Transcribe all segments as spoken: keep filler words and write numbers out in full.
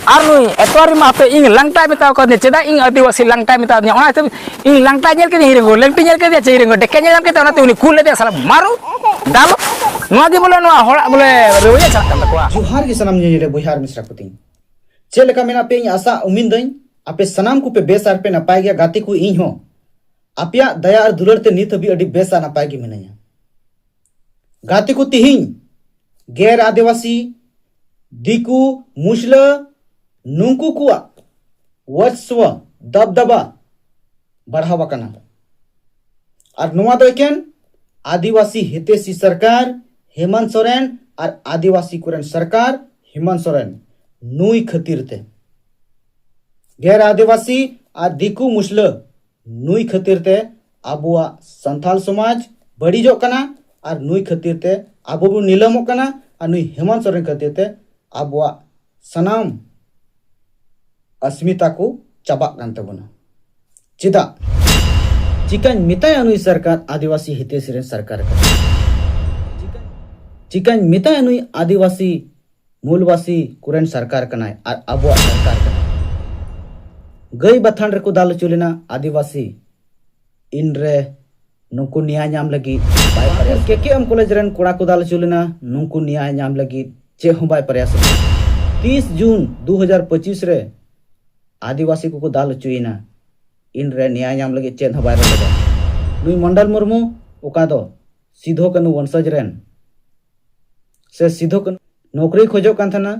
ᱟᱨ ᱱᱩᱭ ᱮᱛᱣᱟᱨᱤ ᱢᱟ ᱦᱟᱯᱮ ᱤᱧ ᱞᱟᱝᱴᱟᱭ ᱢᱮᱛᱟᱣ ᱠᱟᱣᱫᱤᱧᱟ, ᱪᱮᱫᱟᱜ ᱤᱧ ᱟᱹᱫᱤᱵᱟᱹᱥᱤ ᱞᱟᱝᱴᱟᱭ ᱢᱮᱛᱟᱣ ᱫᱤᱧᱟ? ᱚᱱᱟ ᱦᱤᱥᱟᱹᱵ ᱤᱧ ᱞᱟᱝᱴᱟ ᱧᱮᱞ ᱠᱮᱫᱮᱭᱟ ᱦᱤᱨᱮᱝᱜᱚ, ᱞᱟᱝᱴᱤ ᱧᱮᱞ ᱠᱮᱫᱮᱭᱟ ᱪᱮ ᱦᱤᱨᱮᱝᱜᱚ, ᱰᱮᱠᱮ ᱧᱮᱞ ᱧᱟᱢ ᱠᱮᱫᱮᱭᱟ, ᱚᱱᱟᱛᱮ ᱩᱱᱤ ᱠᱩᱞ ᱞᱮᱫᱮᱭᱟ ᱥᱟᱞᱟ ᱢᱟᱨᱩ ᱫᱟᱞᱚ᱾ ᱱᱚᱣᱟ ᱜᱮ ᱵᱚᱞᱮ ᱱᱚᱣᱟ ᱦᱚᱲᱟᱜ ᱵᱚᱞᱮ ᱨᱟᱹᱣᱭᱟᱹ ᱪᱟᱞᱟᱜ ᱠᱟᱱ ᱛᱟᱠᱚᱣᱟ᱾ ᱡᱚᱦᱟᱨ ᱜᱮ ᱥᱟᱱᱟᱢ ᱧᱮᱧᱮᱞᱤᱭᱟᱹ ᱵᱚᱭᱦᱟ ᱟᱨ ᱢᱤᱥᱨᱟ ᱠᱚ ᱛᱤᱧ᱾ ᱪᱮᱫ ᱞᱮᱠᱟ ᱢᱮᱱᱟᱜ ᱯᱮᱭᱟ? ᱤᱧ ᱟᱥᱟ ᱩᱢᱤᱱ ᱫᱟᱹᱧ ᱟᱯᱮ ᱥᱟᱱᱟᱢ ᱠᱚᱯᱮ ᱵᱮᱥ ᱟᱨ ᱯᱮ ᱱᱟᱯᱟᱭ ᱜᱮᱭᱟ᱾ ᱜᱟᱛᱮ ᱠᱚ, ᱤᱧ ᱦᱚᱸ ᱟᱯᱮᱭᱟᱜ ᱫᱟᱭᱟ ᱟᱨ ᱫᱩᱞᱟᱹᱲ ᱛᱮ ᱱᱤᱛ ᱦᱟᱹᱵᱤᱡ ᱟᱹᱰᱤ ᱵᱮᱥ ᱟᱨ ᱱᱟᱯᱟᱭ ᱜᱮ ᱢᱤᱱᱟᱹᱧᱟ᱾ ᱜᱟᱛᱮ ᱠᱚ, ᱛᱤᱦᱤᱧ ᱜᱮᱨ ᱟᱹᱫᱤᱵᱟᱹᱥᱤ, ᱫᱤᱠᱩ, ᱢᱩᱥᱞᱟᱹ, ᱱᱩᱝᱠᱩ ᱠᱚᱣᱟᱜ ᱣᱚᱪᱥᱣᱟ, ᱫᱟᱵᱫᱟᱵᱟ ᱵᱟᱲᱦᱟᱣ ᱟᱠᱟᱱᱟ᱾ ᱟᱨ ᱱᱚᱣᱟ ᱫᱚ ᱮᱠᱮᱱ ᱟᱹᱫᱤᱵᱟᱹᱥᱤ ᱦᱤᱛᱮᱥᱤ ᱥᱚᱨᱠᱟᱨ ᱦᱮᱢᱟᱱᱛ ᱥᱚᱨᱮᱱ ᱟᱨ ᱟᱹᱫᱤᱵᱟᱹᱥᱤ ᱠᱚᱨᱮᱱ ᱥᱚᱨᱠᱟᱨ ᱦᱮᱢᱟᱱᱛ ᱥᱚᱨᱮᱱ ᱱᱩᱭ ᱠᱷᱟᱹᱛᱤᱨ ᱛᱮ, ᱜᱮᱨ ᱟᱹᱫᱤᱵᱟᱹᱥᱤ ᱟᱨ ᱫᱤᱠᱩ ᱢᱩᱥᱞᱟᱹ ᱱᱩᱭ ᱠᱷᱟᱹᱛᱤᱨ ᱛᱮ ᱟᱵᱚᱣᱟᱜ ᱥᱟᱱᱛᱟᱞ ᱥᱚᱢᱟᱡᱽ ᱵᱟᱹᱲᱤᱡᱚᱜ ᱠᱟᱱᱟ, ᱟᱨ ᱱᱩᱭ ᱠᱷᱟᱹᱛᱤᱨ ᱛᱮ ᱟᱵᱚ ᱵᱚᱱ ᱱᱤᱞᱟᱹᱢᱚᱜ ᱠᱟᱱᱟ, ᱟᱨ ᱱᱩᱭ ᱦᱮᱢᱟᱱᱛ ᱥᱚᱨᱮᱱ ᱠᱷᱟᱹᱛᱤᱨ ᱛᱮ ᱟᱵᱚᱣᱟᱜ ᱥᱟᱱᱟᱢ ᱟᱥᱢᱤᱛᱟ ᱠᱚ ᱪᱟᱵᱟᱜ ᱠᱟᱱ ᱛᱟᱵᱚᱱᱟ᱾ ᱪᱮᱫᱟᱜ? ᱪᱤᱠᱟᱹᱧ ᱢᱮᱛᱟᱭᱟ, ᱱᱩᱭ ᱥᱚᱨᱠᱟᱨ ᱟᱹᱫᱤᱵᱟᱹᱥᱤ ᱦᱤᱛᱮᱥᱤ ᱨᱮᱱ ᱥᱚᱨᱠᱟᱨ ᱠᱟᱱᱟ᱾ ᱪᱤᱠᱟᱹᱧ ᱢᱮᱛᱟᱭᱟ, ᱱᱩᱭ ᱟᱹᱫᱤᱵᱟᱹᱥᱤ ᱢᱩᱞᱵᱟᱥᱤ ᱠᱚᱨᱮᱱ ᱥᱚᱨᱠᱟᱨ ᱠᱟᱱᱟᱭ ᱟᱨ ᱟᱵᱚᱣᱟᱜ ᱥᱚᱨᱠᱟᱨ ᱠᱟᱱᱟᱭ᱾ ᱜᱟᱹᱭ ᱵᱟᱛᱷᱟᱱ ᱨᱮᱠᱚ ᱫᱟᱞ ᱦᱚᱪᱚ ᱞᱮᱱᱟ ᱟᱹᱫᱤᱵᱟᱹᱥᱤ, ᱤᱱᱨᱮ ᱱᱩᱠᱩ ᱱᱮᱭᱟ ᱧᱟᱢ ᱞᱟᱹᱜᱤᱫ ᱵᱟᱭ ᱯᱨᱚᱭᱟᱥ᱾ ᱠᱮ ᱠᱮ ᱮᱢ ᱠᱚᱞᱮᱡᱽ ᱨᱮᱱ ᱠᱚᱲᱟ ᱠᱚ ᱫᱟᱞ ᱦᱚᱪᱚ ᱞᱮᱱᱟ, ᱱᱩᱠᱩ ᱱᱮᱭᱟ ᱧᱟᱢ ᱞᱟᱹᱜᱤᱫ ᱪᱮᱫ ᱦᱚᱸ ᱵᱟᱭ ᱯᱨᱚᱭᱟᱥ ᱞᱮᱫᱟ᱾ ᱛᱤᱥ ᱡᱩᱱ ᱫᱩ ᱦᱟᱡᱟᱨ ᱯᱚᱸᱪᱤᱥ ᱨᱮ ᱟᱹᱫᱤᱵᱟᱹᱥᱤ ᱠᱚᱠᱚ ᱫᱟᱞ ᱦᱚᱪᱚᱭᱮᱱᱟ, ᱤᱱᱨᱮ ᱱᱮᱭᱟ ᱧᱟᱢ ᱞᱟᱹᱜᱤᱫ ᱪᱮᱫ ᱦᱚᱸ ᱵᱟᱭ ᱨᱚᱲ ᱞᱮᱫᱟ᱾ ᱱᱩᱭ ᱢᱚᱱᱰᱚᱞ ᱢᱩᱨᱢᱩ, ᱚᱠᱟ ᱫᱚ ᱥᱤᱫᱷᱳ ᱠᱟᱹᱱᱦᱩ ᱵᱚᱝᱥᱚᱡᱽ ᱨᱮᱱ ᱥᱮ ᱥᱤᱫᱷᱳ ᱠᱟᱹᱱᱦᱩ ᱱᱚᱠᱨᱤ ᱠᱷᱚᱡᱚᱜ ᱠᱟᱱ ᱛᱟᱦᱮᱱᱟ,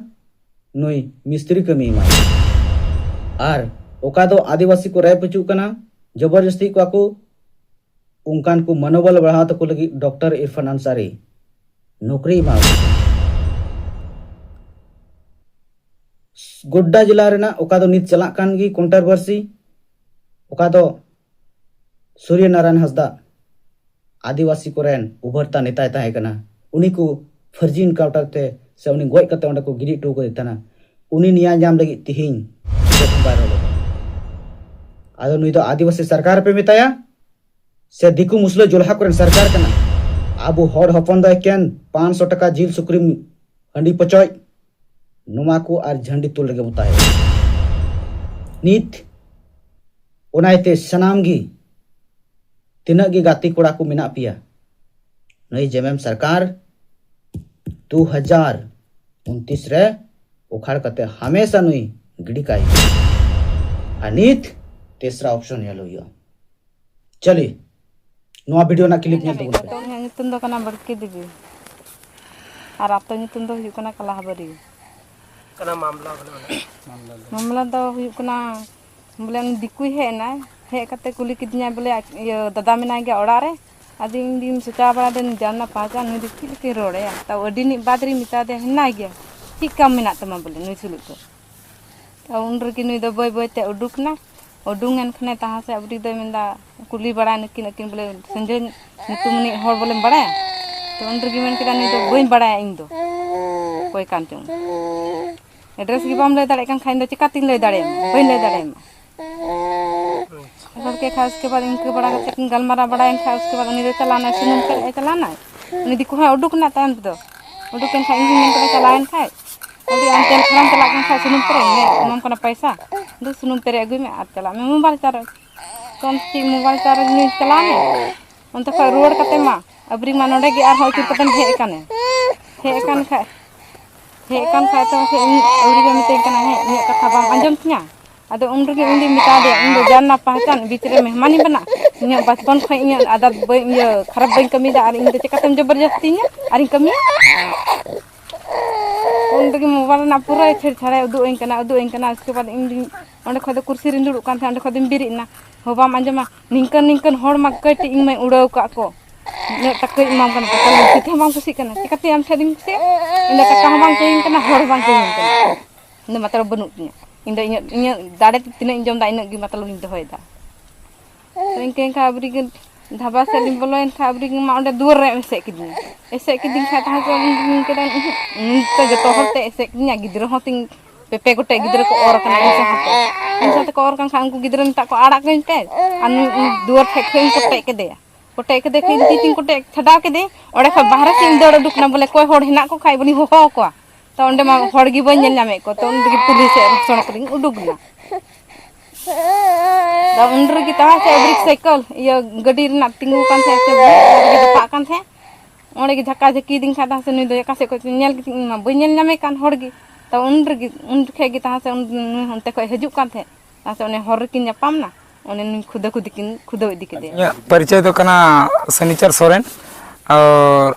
ᱱᱩᱭ ᱢᱤᱥᱛᱨᱤ ᱠᱟᱹᱢᱤ ᱮᱢᱟᱭ᱾ ᱟᱨ ᱚᱠᱟ ᱫᱚ ᱟᱹᱫᱤᱵᱟᱹᱥᱤ ᱠᱚ ᱨᱮᱯ ᱦᱚᱪᱚᱜ ᱠᱟᱱᱟ, ᱡᱚᱵᱚᱨᱡᱚᱥᱛᱤ ᱠᱚᱣᱟ ᱠᱚ, ᱚᱱᱠᱟᱱ ᱠᱚ ᱢᱚᱱᱳᱵᱚᱞ ᱵᱟᱲᱦᱟᱣ ᱛᱟᱠᱚ ᱞᱟᱹᱜᱤᱫ ᱰᱚᱠᱴᱚᱨ ᱤᱨᱯᱷᱟᱱ ᱟᱱᱥᱟᱨᱤ ᱱᱚᱠᱨᱤ ᱮᱢᱟ ᱠᱚ ᱠᱟᱱᱟ᱾ ᱜᱳᱰᱰᱟ ᱡᱮᱞᱟ ᱨᱮᱱᱟᱜ ᱚᱠᱟ ᱫᱚ ᱱᱤᱛ ᱪᱟᱞᱟᱜ ᱠᱟᱱ ᱜᱮ ᱠᱚᱱᱴᱨᱳᱵᱷᱟᱨᱥᱤ, ᱚᱠᱟ ᱫᱚ ᱥᱩᱨᱭᱚ ᱱᱟᱨᱟᱭᱚᱱ ᱦᱟᱸᱥᱫᱟ ᱟᱹᱫᱤᱵᱟᱹᱥᱤ ᱠᱚᱨᱮᱱ ᱩᱵᱷᱟᱹᱨᱛᱟ ᱱᱮᱛᱟᱭ ᱛᱟᱦᱮᱸ ᱠᱟᱱᱟ, ᱩᱱᱤ ᱠᱚ ᱯᱷᱟᱹᱨᱡᱤ ᱮᱱᱠᱟᱣᱩᱱᱴᱟᱨ ᱛᱮ ᱥᱮ ᱩᱱᱤ ᱜᱚᱡ ᱠᱟᱛᱮ ᱚᱸᱰᱮ ᱠᱚ ᱜᱤᱰᱤ ᱦᱚᱴᱚ ᱠᱟᱫᱮ ᱛᱟᱦᱮᱱᱟ᱾ ᱩᱱᱤ ᱱᱮᱭᱟ ᱧᱟᱢ ᱞᱟᱹᱜᱤᱫ ᱛᱤᱦᱤᱧ ᱪᱮᱫ ᱦᱚᱸ ᱵᱟᱭ ᱨᱚᱲ ᱞᱮᱫᱟ᱾ ᱟᱫᱚ ᱱᱩᱭ ᱫᱚ ᱟᱹᱫᱤᱵᱟᱹᱥᱤ ᱥᱚᱨᱠᱟᱨ ᱯᱮ ᱢᱮᱛᱟᱭᱟ ᱥᱮ ᱫᱤᱠᱩ ᱢᱩᱥᱞᱟᱹ ᱡᱚᱞᱦᱟ ᱠᱚᱨᱮᱱ ᱥᱚᱨᱠᱟᱨ ᱠᱟᱱᱟ? ᱟᱵᱚ ᱦᱚᱲ ᱦᱚᱯᱚᱱ ᱫᱚ ᱮᱠᱮᱱ ᱯᱟᱸᱪᱥᱚ ᱴᱟᱠᱟ ᱡᱤᱞ ᱥᱩᱠᱨᱤ ᱦᱟᱺᱰᱤ ᱯᱚᱪᱚᱡ ᱱᱚᱣᱟ ᱠᱚ ᱟᱨ ᱡᱷᱟᱹᱱᱰᱤ ᱛᱩᱞ ᱨᱮᱜᱮ ᱵᱚ ᱛᱟᱦᱮᱸᱱᱟ᱾ ᱱᱤᱛ ᱚᱱᱟ ᱤᱭᱟᱹᱛᱮ ᱥᱟᱱᱟᱢ ᱜᱮ, ᱛᱤᱱᱟᱹᱜ ᱜᱮ ᱜᱟᱛᱮ ᱠᱚᱲᱟ ᱠᱚ ᱢᱮᱱᱟᱜ ᱯᱮᱭᱟ, ᱱᱩᱭ ᱡᱮᱢᱮᱢ ᱥᱚᱨᱠᱟᱨ ᱫᱩ ᱦᱟᱡᱟᱨ ᱩᱱᱛᱤᱥ ᱨᱮ ᱩᱠᱷᱟᱲ ᱠᱟᱛᱮ ᱦᱟᱢᱮᱥᱟ ᱱᱩᱭ ᱜᱤᱰᱤ ᱠᱟᱭ᱾ ᱟᱨ ᱱᱤᱛ ᱛᱮᱥᱨᱟ ᱚᱯᱥᱚᱱ ᱧᱮᱞ ᱦᱩᱭᱩᱜᱼᱟ᱾ ᱪᱟᱞᱤ, ᱱᱚᱣᱟ ᱵᱷᱤᱰᱤᱭᱳ ᱨᱮᱱᱟᱜ ᱠᱞᱤᱯ ᱧᱮᱞ ᱛᱟᱵᱚᱱ ᱯᱮ᱾ ᱤᱧᱟᱹᱜ ᱧᱩᱛᱩᱢ ᱫᱚ ᱠᱟᱱᱟ ᱵᱟᱲᱠᱤ ᱫᱮᱵᱤ ᱟᱨ ᱟᱛᱳ ᱧᱩᱛᱩᱢ ᱫᱚ ᱦᱩᱭᱩᱜ ᱠᱟᱱᱟ ᱠᱟᱞᱟᱦᱟᱵᱟᱨᱤ᱾ ᱠᱟᱱᱟ ᱢᱟᱢᱞᱟ ᱵᱚᱞᱮ ᱚᱱᱟ᱾ ᱢᱟᱢᱞᱟ ᱫᱚ ᱦᱩᱭᱩᱜ ᱠᱟᱱᱟ, ᱵᱚᱞᱮ ᱩᱱᱤ ᱫᱤᱠᱩᱭ ᱦᱮᱡ ᱮᱱᱟᱭ, ᱦᱮᱡ ᱠᱟᱛᱮ ᱠᱩᱞᱤ ᱠᱤᱫᱤᱧᱟᱭ ᱵᱚᱞᱮ, ᱤᱭᱟᱹ, ᱫᱟᱫᱟ ᱢᱮᱱᱟᱭ ᱜᱮᱭᱟ ᱚᱲᱟᱜ ᱨᱮ? ᱟᱫᱚ ᱤᱧ ᱫᱩᱧ ᱥᱚᱪᱟᱣ ᱵᱟᱲᱟ ᱫᱟᱹᱧ ᱡᱟᱱ ᱱᱟ ᱯᱟᱦᱪᱟᱱ, ᱱᱩᱭ ᱫᱚ ᱪᱮᱫ ᱞᱮᱠᱟᱭ ᱨᱚᱲ ᱟᱭᱟ? ᱛᱟᱣ ᱟᱹᱰᱤ ᱱᱤᱜ ᱵᱟᱫᱽ ᱨᱤᱧ ᱢᱮᱛᱟ ᱫᱮᱭᱟ, ᱦᱮᱱᱟᱭ ᱜᱮᱭᱟ, ᱪᱮᱫ ᱠᱟᱢ ᱢᱮᱱᱟᱜ ᱛᱟᱢᱟ ᱵᱚᱞᱮ ᱱᱩᱭ ᱥᱩᱞᱩᱡ ᱫᱚ? ᱛᱟᱣ ᱩᱱ ᱨᱮᱜᱮ ᱱᱩᱭ ᱫᱚ ᱵᱟᱹᱭ ᱵᱟᱹᱭ ᱛᱮ ᱩᱰᱩᱠ ᱮᱱᱟ᱾ ᱩᱰᱩᱝ ᱮᱱ ᱠᱷᱟᱱᱮ ᱛᱟᱦᱟ ᱥᱮ ᱟᱵᱚ ᱫᱚᱭ ᱢᱮᱱᱫᱟ, ᱠᱩᱞᱤ ᱵᱟᱲᱟᱭ ᱱᱩᱠᱤᱱ, ᱟᱹᱠᱤᱱ ᱵᱚᱞᱮ ᱥᱟᱹᱧᱡᱟᱹ ᱧᱩᱛᱩᱢ ᱨᱤᱱᱤᱡ ᱦᱚᱲ ᱵᱚᱞᱮᱢ ᱵᱟᱲᱟᱭᱟ? ᱛᱚ ᱩᱱ ᱨᱮᱜᱮ ᱢᱮᱱ ᱠᱮᱫᱟ, ᱱᱩᱭ ᱫᱚ ᱵᱟᱹᱧ ᱵᱟᱲᱟᱭᱟ ᱤᱧ ᱫᱚ, ᱚᱠᱚᱭ ᱠᱟᱱ ᱪᱚᱝ᱾ ᱮᱰᱨᱮᱥ ᱜᱮ ᱵᱟᱢ ᱞᱟᱹᱭ ᱫᱟᱲᱮᱭᱟᱜ ᱠᱟᱱ ᱠᱷᱟᱱ ᱤᱧ ᱫᱚ ᱪᱤᱠᱟᱛᱤᱧ ᱞᱟᱹᱭ ᱫᱟᱲᱮᱭᱟᱢᱟ? ᱵᱟᱹᱧ ᱞᱟᱹᱭ ᱫᱟᱲᱮᱭᱟᱢᱟ᱾ ᱨᱚᱲ ᱠᱮᱫ ᱠᱷᱟᱡ, ᱩᱥᱠᱮ ᱵᱟᱫ ᱤᱱᱠᱟᱹ ᱵᱟᱲᱟ ᱠᱟᱛᱮ ᱠᱤᱱ ᱜᱟᱞᱢᱟᱨᱟᱣ ᱵᱟᱲᱟᱭᱮᱱ ᱠᱷᱟᱡ, ᱩᱥᱠᱮ ᱵᱟᱫ ᱩᱱᱤ ᱫᱚ ᱪᱟᱞᱟᱣᱱᱟᱭ, ᱥᱩᱱᱩᱢ ᱯᱮᱨᱮᱡ ᱮ ᱪᱟᱞᱟᱣᱱᱟᱭ᱾ ᱩᱱᱤ ᱫᱤᱠᱩ ᱦᱚᱸᱭ ᱩᱰᱩᱠ ᱮᱱᱟ ᱛᱟᱭᱚᱢ ᱛᱮᱫᱚ᱾ ᱩᱰᱩᱠ ᱮᱱ ᱠᱷᱟᱡ ᱤᱧ ᱦᱚᱸᱧ ᱢᱮᱱ ᱠᱮᱫᱟ, ᱪᱟᱞᱟᱣᱮᱱ ᱠᱷᱟᱡ, ᱟᱹᱰᱤ ᱟᱢ ᱛᱮᱞ ᱠᱷᱟᱱᱟᱢ ᱪᱟᱞᱟᱜ ᱠᱟᱱ ᱠᱷᱟᱡ ᱥᱩᱱᱩᱢ ᱯᱮᱨᱮᱡ ᱢᱮ, ᱮᱢᱟᱢ ᱠᱟᱱᱟ ᱯᱚᱭᱥᱟ, ᱫᱩ ᱥᱩᱱᱩᱢ ᱯᱮᱨᱮᱡ ᱟᱹᱜᱩᱭ ᱢᱮ ᱟᱨ ᱪᱟᱞᱟᱜ ᱢᱮ ᱢᱳᱵᱟᱭᱤᱞ ᱪᱟᱨᱡᱽ᱾ ᱛᱚ ᱟᱢ ᱪᱮᱫ ᱢᱳᱵᱟᱭᱤᱞ ᱪᱟᱨᱡᱽ ᱧᱩᱭ ᱪᱟᱞᱟᱣ ᱢᱮ᱾ ᱚᱱᱛᱮ ᱠᱷᱚᱡ ᱨᱩᱣᱟᱹᱲ ᱠᱟᱛᱮ ᱢᱟ ᱟᱹᱵᱨᱤ ᱢᱟ ᱱᱚᱰᱮ ᱜᱮ ᱟᱨᱦᱚᱸ ᱟᱹᱪᱩᱨ ᱠᱟᱛᱮᱢ ᱦᱮᱡ ᱟᱠᱟᱱᱮ᱾ ᱦᱮᱡ ᱟᱠᱟᱱ ᱠᱷᱟᱡ, ᱦᱮᱡ ᱟᱠᱟᱱ ᱠᱷᱟᱡ ᱛᱚ ᱤᱧ ᱟᱹᱣᱨᱤ ᱜᱮ ᱢᱤᱛᱟᱹᱧ ᱠᱟᱱᱟ, ᱦᱮᱸ, ᱤᱧᱟᱹᱜ ᱠᱟᱛᱷᱟ ᱵᱟᱢ ᱟᱸᱡᱚᱢ ᱛᱤᱧᱟ? ᱟᱫᱚ ᱩᱱ ᱨᱮᱜᱮ ᱩᱱᱤ ᱫᱚᱧ ᱢᱮᱛᱟ ᱫᱮᱭᱟ, ᱤᱧ ᱫᱚ ᱡᱟᱱ ᱱᱟ ᱯᱟᱦᱪᱟᱱ ᱵᱤᱪ ᱨᱮ ᱢᱮᱦᱢᱟᱱᱤᱧ ᱵᱮᱱᱟᱜ, ᱤᱧᱟᱹᱜ ᱵᱟᱪᱯᱚᱱ ᱠᱷᱚᱱ ᱤᱧᱟᱹᱜ ᱟᱫᱟᱛ ᱵᱟᱹᱧ, ᱤᱭᱟᱹ, ᱠᱷᱟᱨᱟᱯ ᱵᱟᱹᱧ ᱠᱟᱹᱢᱤᱭᱮᱫᱟ ᱟᱨ ᱤᱧ ᱫᱚ ᱪᱮᱠᱟᱛᱮᱢ ᱡᱚᱵᱚᱨᱡᱚᱥᱛᱤᱧᱟ ᱟᱨᱤᱧ ᱠᱟᱹᱢᱤᱭᱟ? ᱩᱱ ᱨᱮᱜᱮ ᱢᱳᱵᱟᱭᱤᱞ ᱨᱮᱱᱟᱜ ᱯᱩᱨᱟᱹ ᱪᱷᱮᱲᱪᱷᱟᱲᱟᱭ ᱩᱫᱩᱜ ᱟᱹᱧ ᱠᱟᱱᱟ, ᱩᱫᱩᱜ ᱟᱹᱧ ᱠᱟᱱᱟ᱾ ᱩᱥᱠᱮ ᱵᱟᱫ ᱤᱧ ᱫᱩᱧ ᱚᱸᱰᱮ ᱠᱷᱚᱡ ᱫᱚ ᱠᱩᱨᱥᱤ ᱨᱤᱧ ᱫᱩᱲᱩᱵ ᱠᱟᱱ ᱛᱟᱦᱮᱸᱫ, ᱚᱸᱰᱮ ᱠᱷᱚᱡ ᱫᱚᱧ ᱵᱮᱨᱮᱫ ᱮᱱᱟ᱾ ᱦᱚᱸ ᱵᱟᱢ ᱟᱸᱡᱚᱢᱟ, ᱱᱤᱝᱠᱟᱹᱱ ᱱᱤᱝᱠᱟᱹᱱ ᱦᱚᱲ ᱢᱟ ᱠᱟᱹᱴᱤᱡ ᱤᱧ ᱢᱟᱧ ᱩᱲᱟᱹᱣ ᱠᱟᱜ ᱠᱚ᱾ ᱩᱱᱟᱹᱜ ᱴᱟᱠᱟᱧ ᱮᱢᱟᱢ ᱠᱟᱱᱟ, ᱴᱟᱠᱟ ᱞᱟᱹᱜᱤᱫ ᱛᱮ ᱦᱚᱸ ᱵᱟᱢ ᱠᱩᱥᱤᱜ ᱠᱟᱱᱟ᱾ ᱪᱤᱠᱟᱹᱛᱮ ᱟᱢ ᱴᱷᱮᱱ ᱫᱚᱧ ᱠᱩᱥᱤᱜᱼᱟ? ᱤᱧ ᱫᱚ ᱴᱟᱠᱟ ᱦᱚᱸ ᱵᱟᱝ ᱠᱟᱹᱧ ᱠᱟᱱᱟ, ᱦᱚᱲ ᱦᱚᱸ ᱵᱟᱝ ᱠᱟᱹᱧ ᱠᱟᱱᱟ᱾ ᱤᱧ ᱫᱚ ᱢᱚᱛᱞᱚᱵ ᱵᱟᱹᱱᱩᱜ ᱛᱤᱧᱟᱹ᱾ ᱤᱧ ᱫᱚ ᱤᱧᱟᱹᱜ, ᱤᱧᱟᱹᱜ ᱫᱟᱲᱮ ᱛᱮ ᱛᱤᱱᱟᱹᱜ ᱤᱧ ᱡᱚᱢ ᱮᱫᱟ, ᱤᱱᱟᱹᱜ ᱜᱮ ᱢᱚᱛᱞᱚᱵ ᱤᱧ ᱫᱚᱦᱚᱭᱮᱫᱟ᱾ ᱛᱚ ᱤᱱᱠᱟᱹ ᱮᱱᱠᱷᱟᱱ ᱟᱵᱨᱤᱜᱮ ᱫᱷᱟᱵᱟ ᱥᱮᱫ ᱞᱤᱧ ᱵᱚᱞᱚᱭᱮᱱ ᱠᱷᱟᱱ ᱟᱵᱨᱤᱜᱮ ᱢᱟ ᱚᱸᱰᱮ ᱫᱩᱣᱟᱹᱨ ᱨᱮ ᱮᱥᱮᱫ ᱠᱤᱫᱤᱧᱟ᱾ ᱮᱥᱮᱫ ᱠᱤᱫᱤᱧ ᱠᱷᱟᱱ ᱛᱟᱦᱮᱸ ᱪᱚ ᱩᱱᱤ ᱫᱚ ᱡᱚᱛᱚ ᱦᱚᱲ ᱛᱮ ᱮᱥᱮᱫ ᱠᱤᱫᱤᱧᱟ, ᱜᱤᱫᱽᱨᱟᱹ ᱦᱚᱸ ᱛᱤᱧ ᱯᱮ ᱯᱮ ᱜᱚᱴᱮᱡ ᱜᱤᱫᱽᱨᱟᱹ ᱠᱚ ᱚᱨ ᱟᱠᱟᱱᱟ ᱤᱧ ᱥᱟᱶᱛᱮ᱾ ᱤᱧ ᱥᱟᱶᱛᱮ ᱠᱚ ᱚᱨ ᱠᱟᱱ ᱠᱷᱟᱱ ᱩᱱᱠᱩ ᱜᱤᱫᱽᱨᱟᱹ ᱢᱮᱛᱟᱜ ᱠᱚ, "ᱟᱲᱟᱜ ᱠᱟᱹᱧ ᱯᱮ", ᱟᱨ ᱱᱩᱭ ᱩᱱᱤ ᱫᱩᱣᱟᱹᱨ ᱴᱷᱮᱡ ᱠᱷᱚᱡ ᱤᱧ ᱠᱚᱴᱮᱡ ᱠᱮᱫᱮᱭᱟ᱾ ᱠᱚᱴᱮᱡ ᱠᱮᱫᱮ ᱠᱷᱟᱡ ᱤᱧ ᱛᱤ ᱛᱤᱧ ᱠᱚᱴᱮᱡ ᱪᱷᱟᱰᱟᱣ ᱠᱮᱫᱮ, ᱚᱸᱰᱮ ᱠᱷᱚᱡ ᱵᱟᱦᱨᱮ ᱥᱮᱫ ᱤᱧ ᱫᱟᱹᱲ ᱩᱰᱩᱠ ᱮᱱᱟ, ᱵᱚᱞᱮ ᱚᱠᱚᱭ ᱦᱚᱲ ᱦᱮᱱᱟᱜ ᱠᱚ ᱠᱷᱟᱡ ᱵᱚᱞᱮᱧ ᱦᱚᱦᱚ ᱟᱠᱚᱣᱟ᱾ ᱛᱚ ᱚᱸᱰᱮ ᱢᱟ ᱦᱚᱲ ᱜᱮ ᱵᱟᱹᱧ ᱧᱮᱞ ᱧᱟᱢᱮᱫ ᱠᱚ, ᱛᱚ ᱩᱱ ᱨᱮᱜᱮ ᱯᱩᱞᱤᱥ ᱥᱮᱫ ᱥᱚᱲᱚᱠ ᱨᱤᱧ ᱩᱰᱩᱠ ᱮᱱᱟ᱾ ᱛᱚ ᱩᱱ ᱨᱮᱜᱮ ᱛᱟᱦᱮᱸ ᱥᱮ ᱵᱨᱮᱠ ᱥᱟᱭᱠᱮᱞ ᱤᱭᱟᱹ ᱜᱟᱹᱰᱤ ᱨᱮᱱᱟᱜ ᱛᱤᱸᱜᱩ ᱠᱟᱱ ᱛᱟᱦᱮᱸᱫ ᱥᱮ ᱵᱨᱮᱠ ᱨᱮᱜᱮ ᱫᱚᱯᱟᱜ ᱠᱟᱱ ᱛᱟᱦᱮᱸᱫ᱾ ᱚᱸᱰᱮ ᱜᱮ ᱡᱷᱟᱠᱟ ᱡᱷᱟᱹᱠᱤᱭᱮᱫᱤᱧ ᱠᱷᱟᱱ ᱛᱟᱦᱮᱸ ᱥᱮ ᱱᱩᱭ ᱫᱚ ᱚᱠᱟ ᱥᱮᱫ ᱠᱷᱚᱱ ᱪᱚᱧ ᱧᱮᱞ ᱠᱮᱫᱮ, ᱤᱧ ᱢᱟ ᱵᱟᱹᱧ ᱧᱮᱞ ᱧᱟᱢᱮ ᱠᱟᱱ ᱦᱚᱲ ᱜᱮ᱾ ᱛᱚ ᱩᱱ ᱨᱮᱜᱮ, ᱩᱱ ᱡᱚᱠᱷᱮᱡ ᱜᱮ ᱛᱟᱦᱮᱸ ᱥᱮ ᱩᱱ ᱱᱩᱭ ᱦᱚᱸ ᱚᱱᱛᱮ ᱠᱷᱚᱱ ᱦᱤᱡᱩᱜ ᱠᱟᱱ ᱛᱟᱦᱮᱸᱫ᱾ ᱛᱟᱦᱮᱸ ᱥᱮ ᱚᱱᱮ ᱦᱚᱨ ᱨᱮᱠᱤᱱ ᱧᱟᱯᱟᱢ ᱮᱱᱟ, ᱚᱱᱮ ᱱᱩᱭ ᱠᱷᱩᱫᱟᱹ ᱠᱷᱩᱫᱤ ᱠᱤᱱ ᱠᱷᱩᱫᱟᱹᱣ ᱤᱫᱤ ᱠᱮᱫᱮᱭᱟ᱾ ᱤᱧᱟᱹᱜ ᱯᱚᱨᱤᱪᱚᱭ ᱫᱚ ᱠᱟᱱᱟ ᱥᱟᱱᱤᱪᱟᱨ ᱥᱚᱨᱮᱱ, ᱟᱨ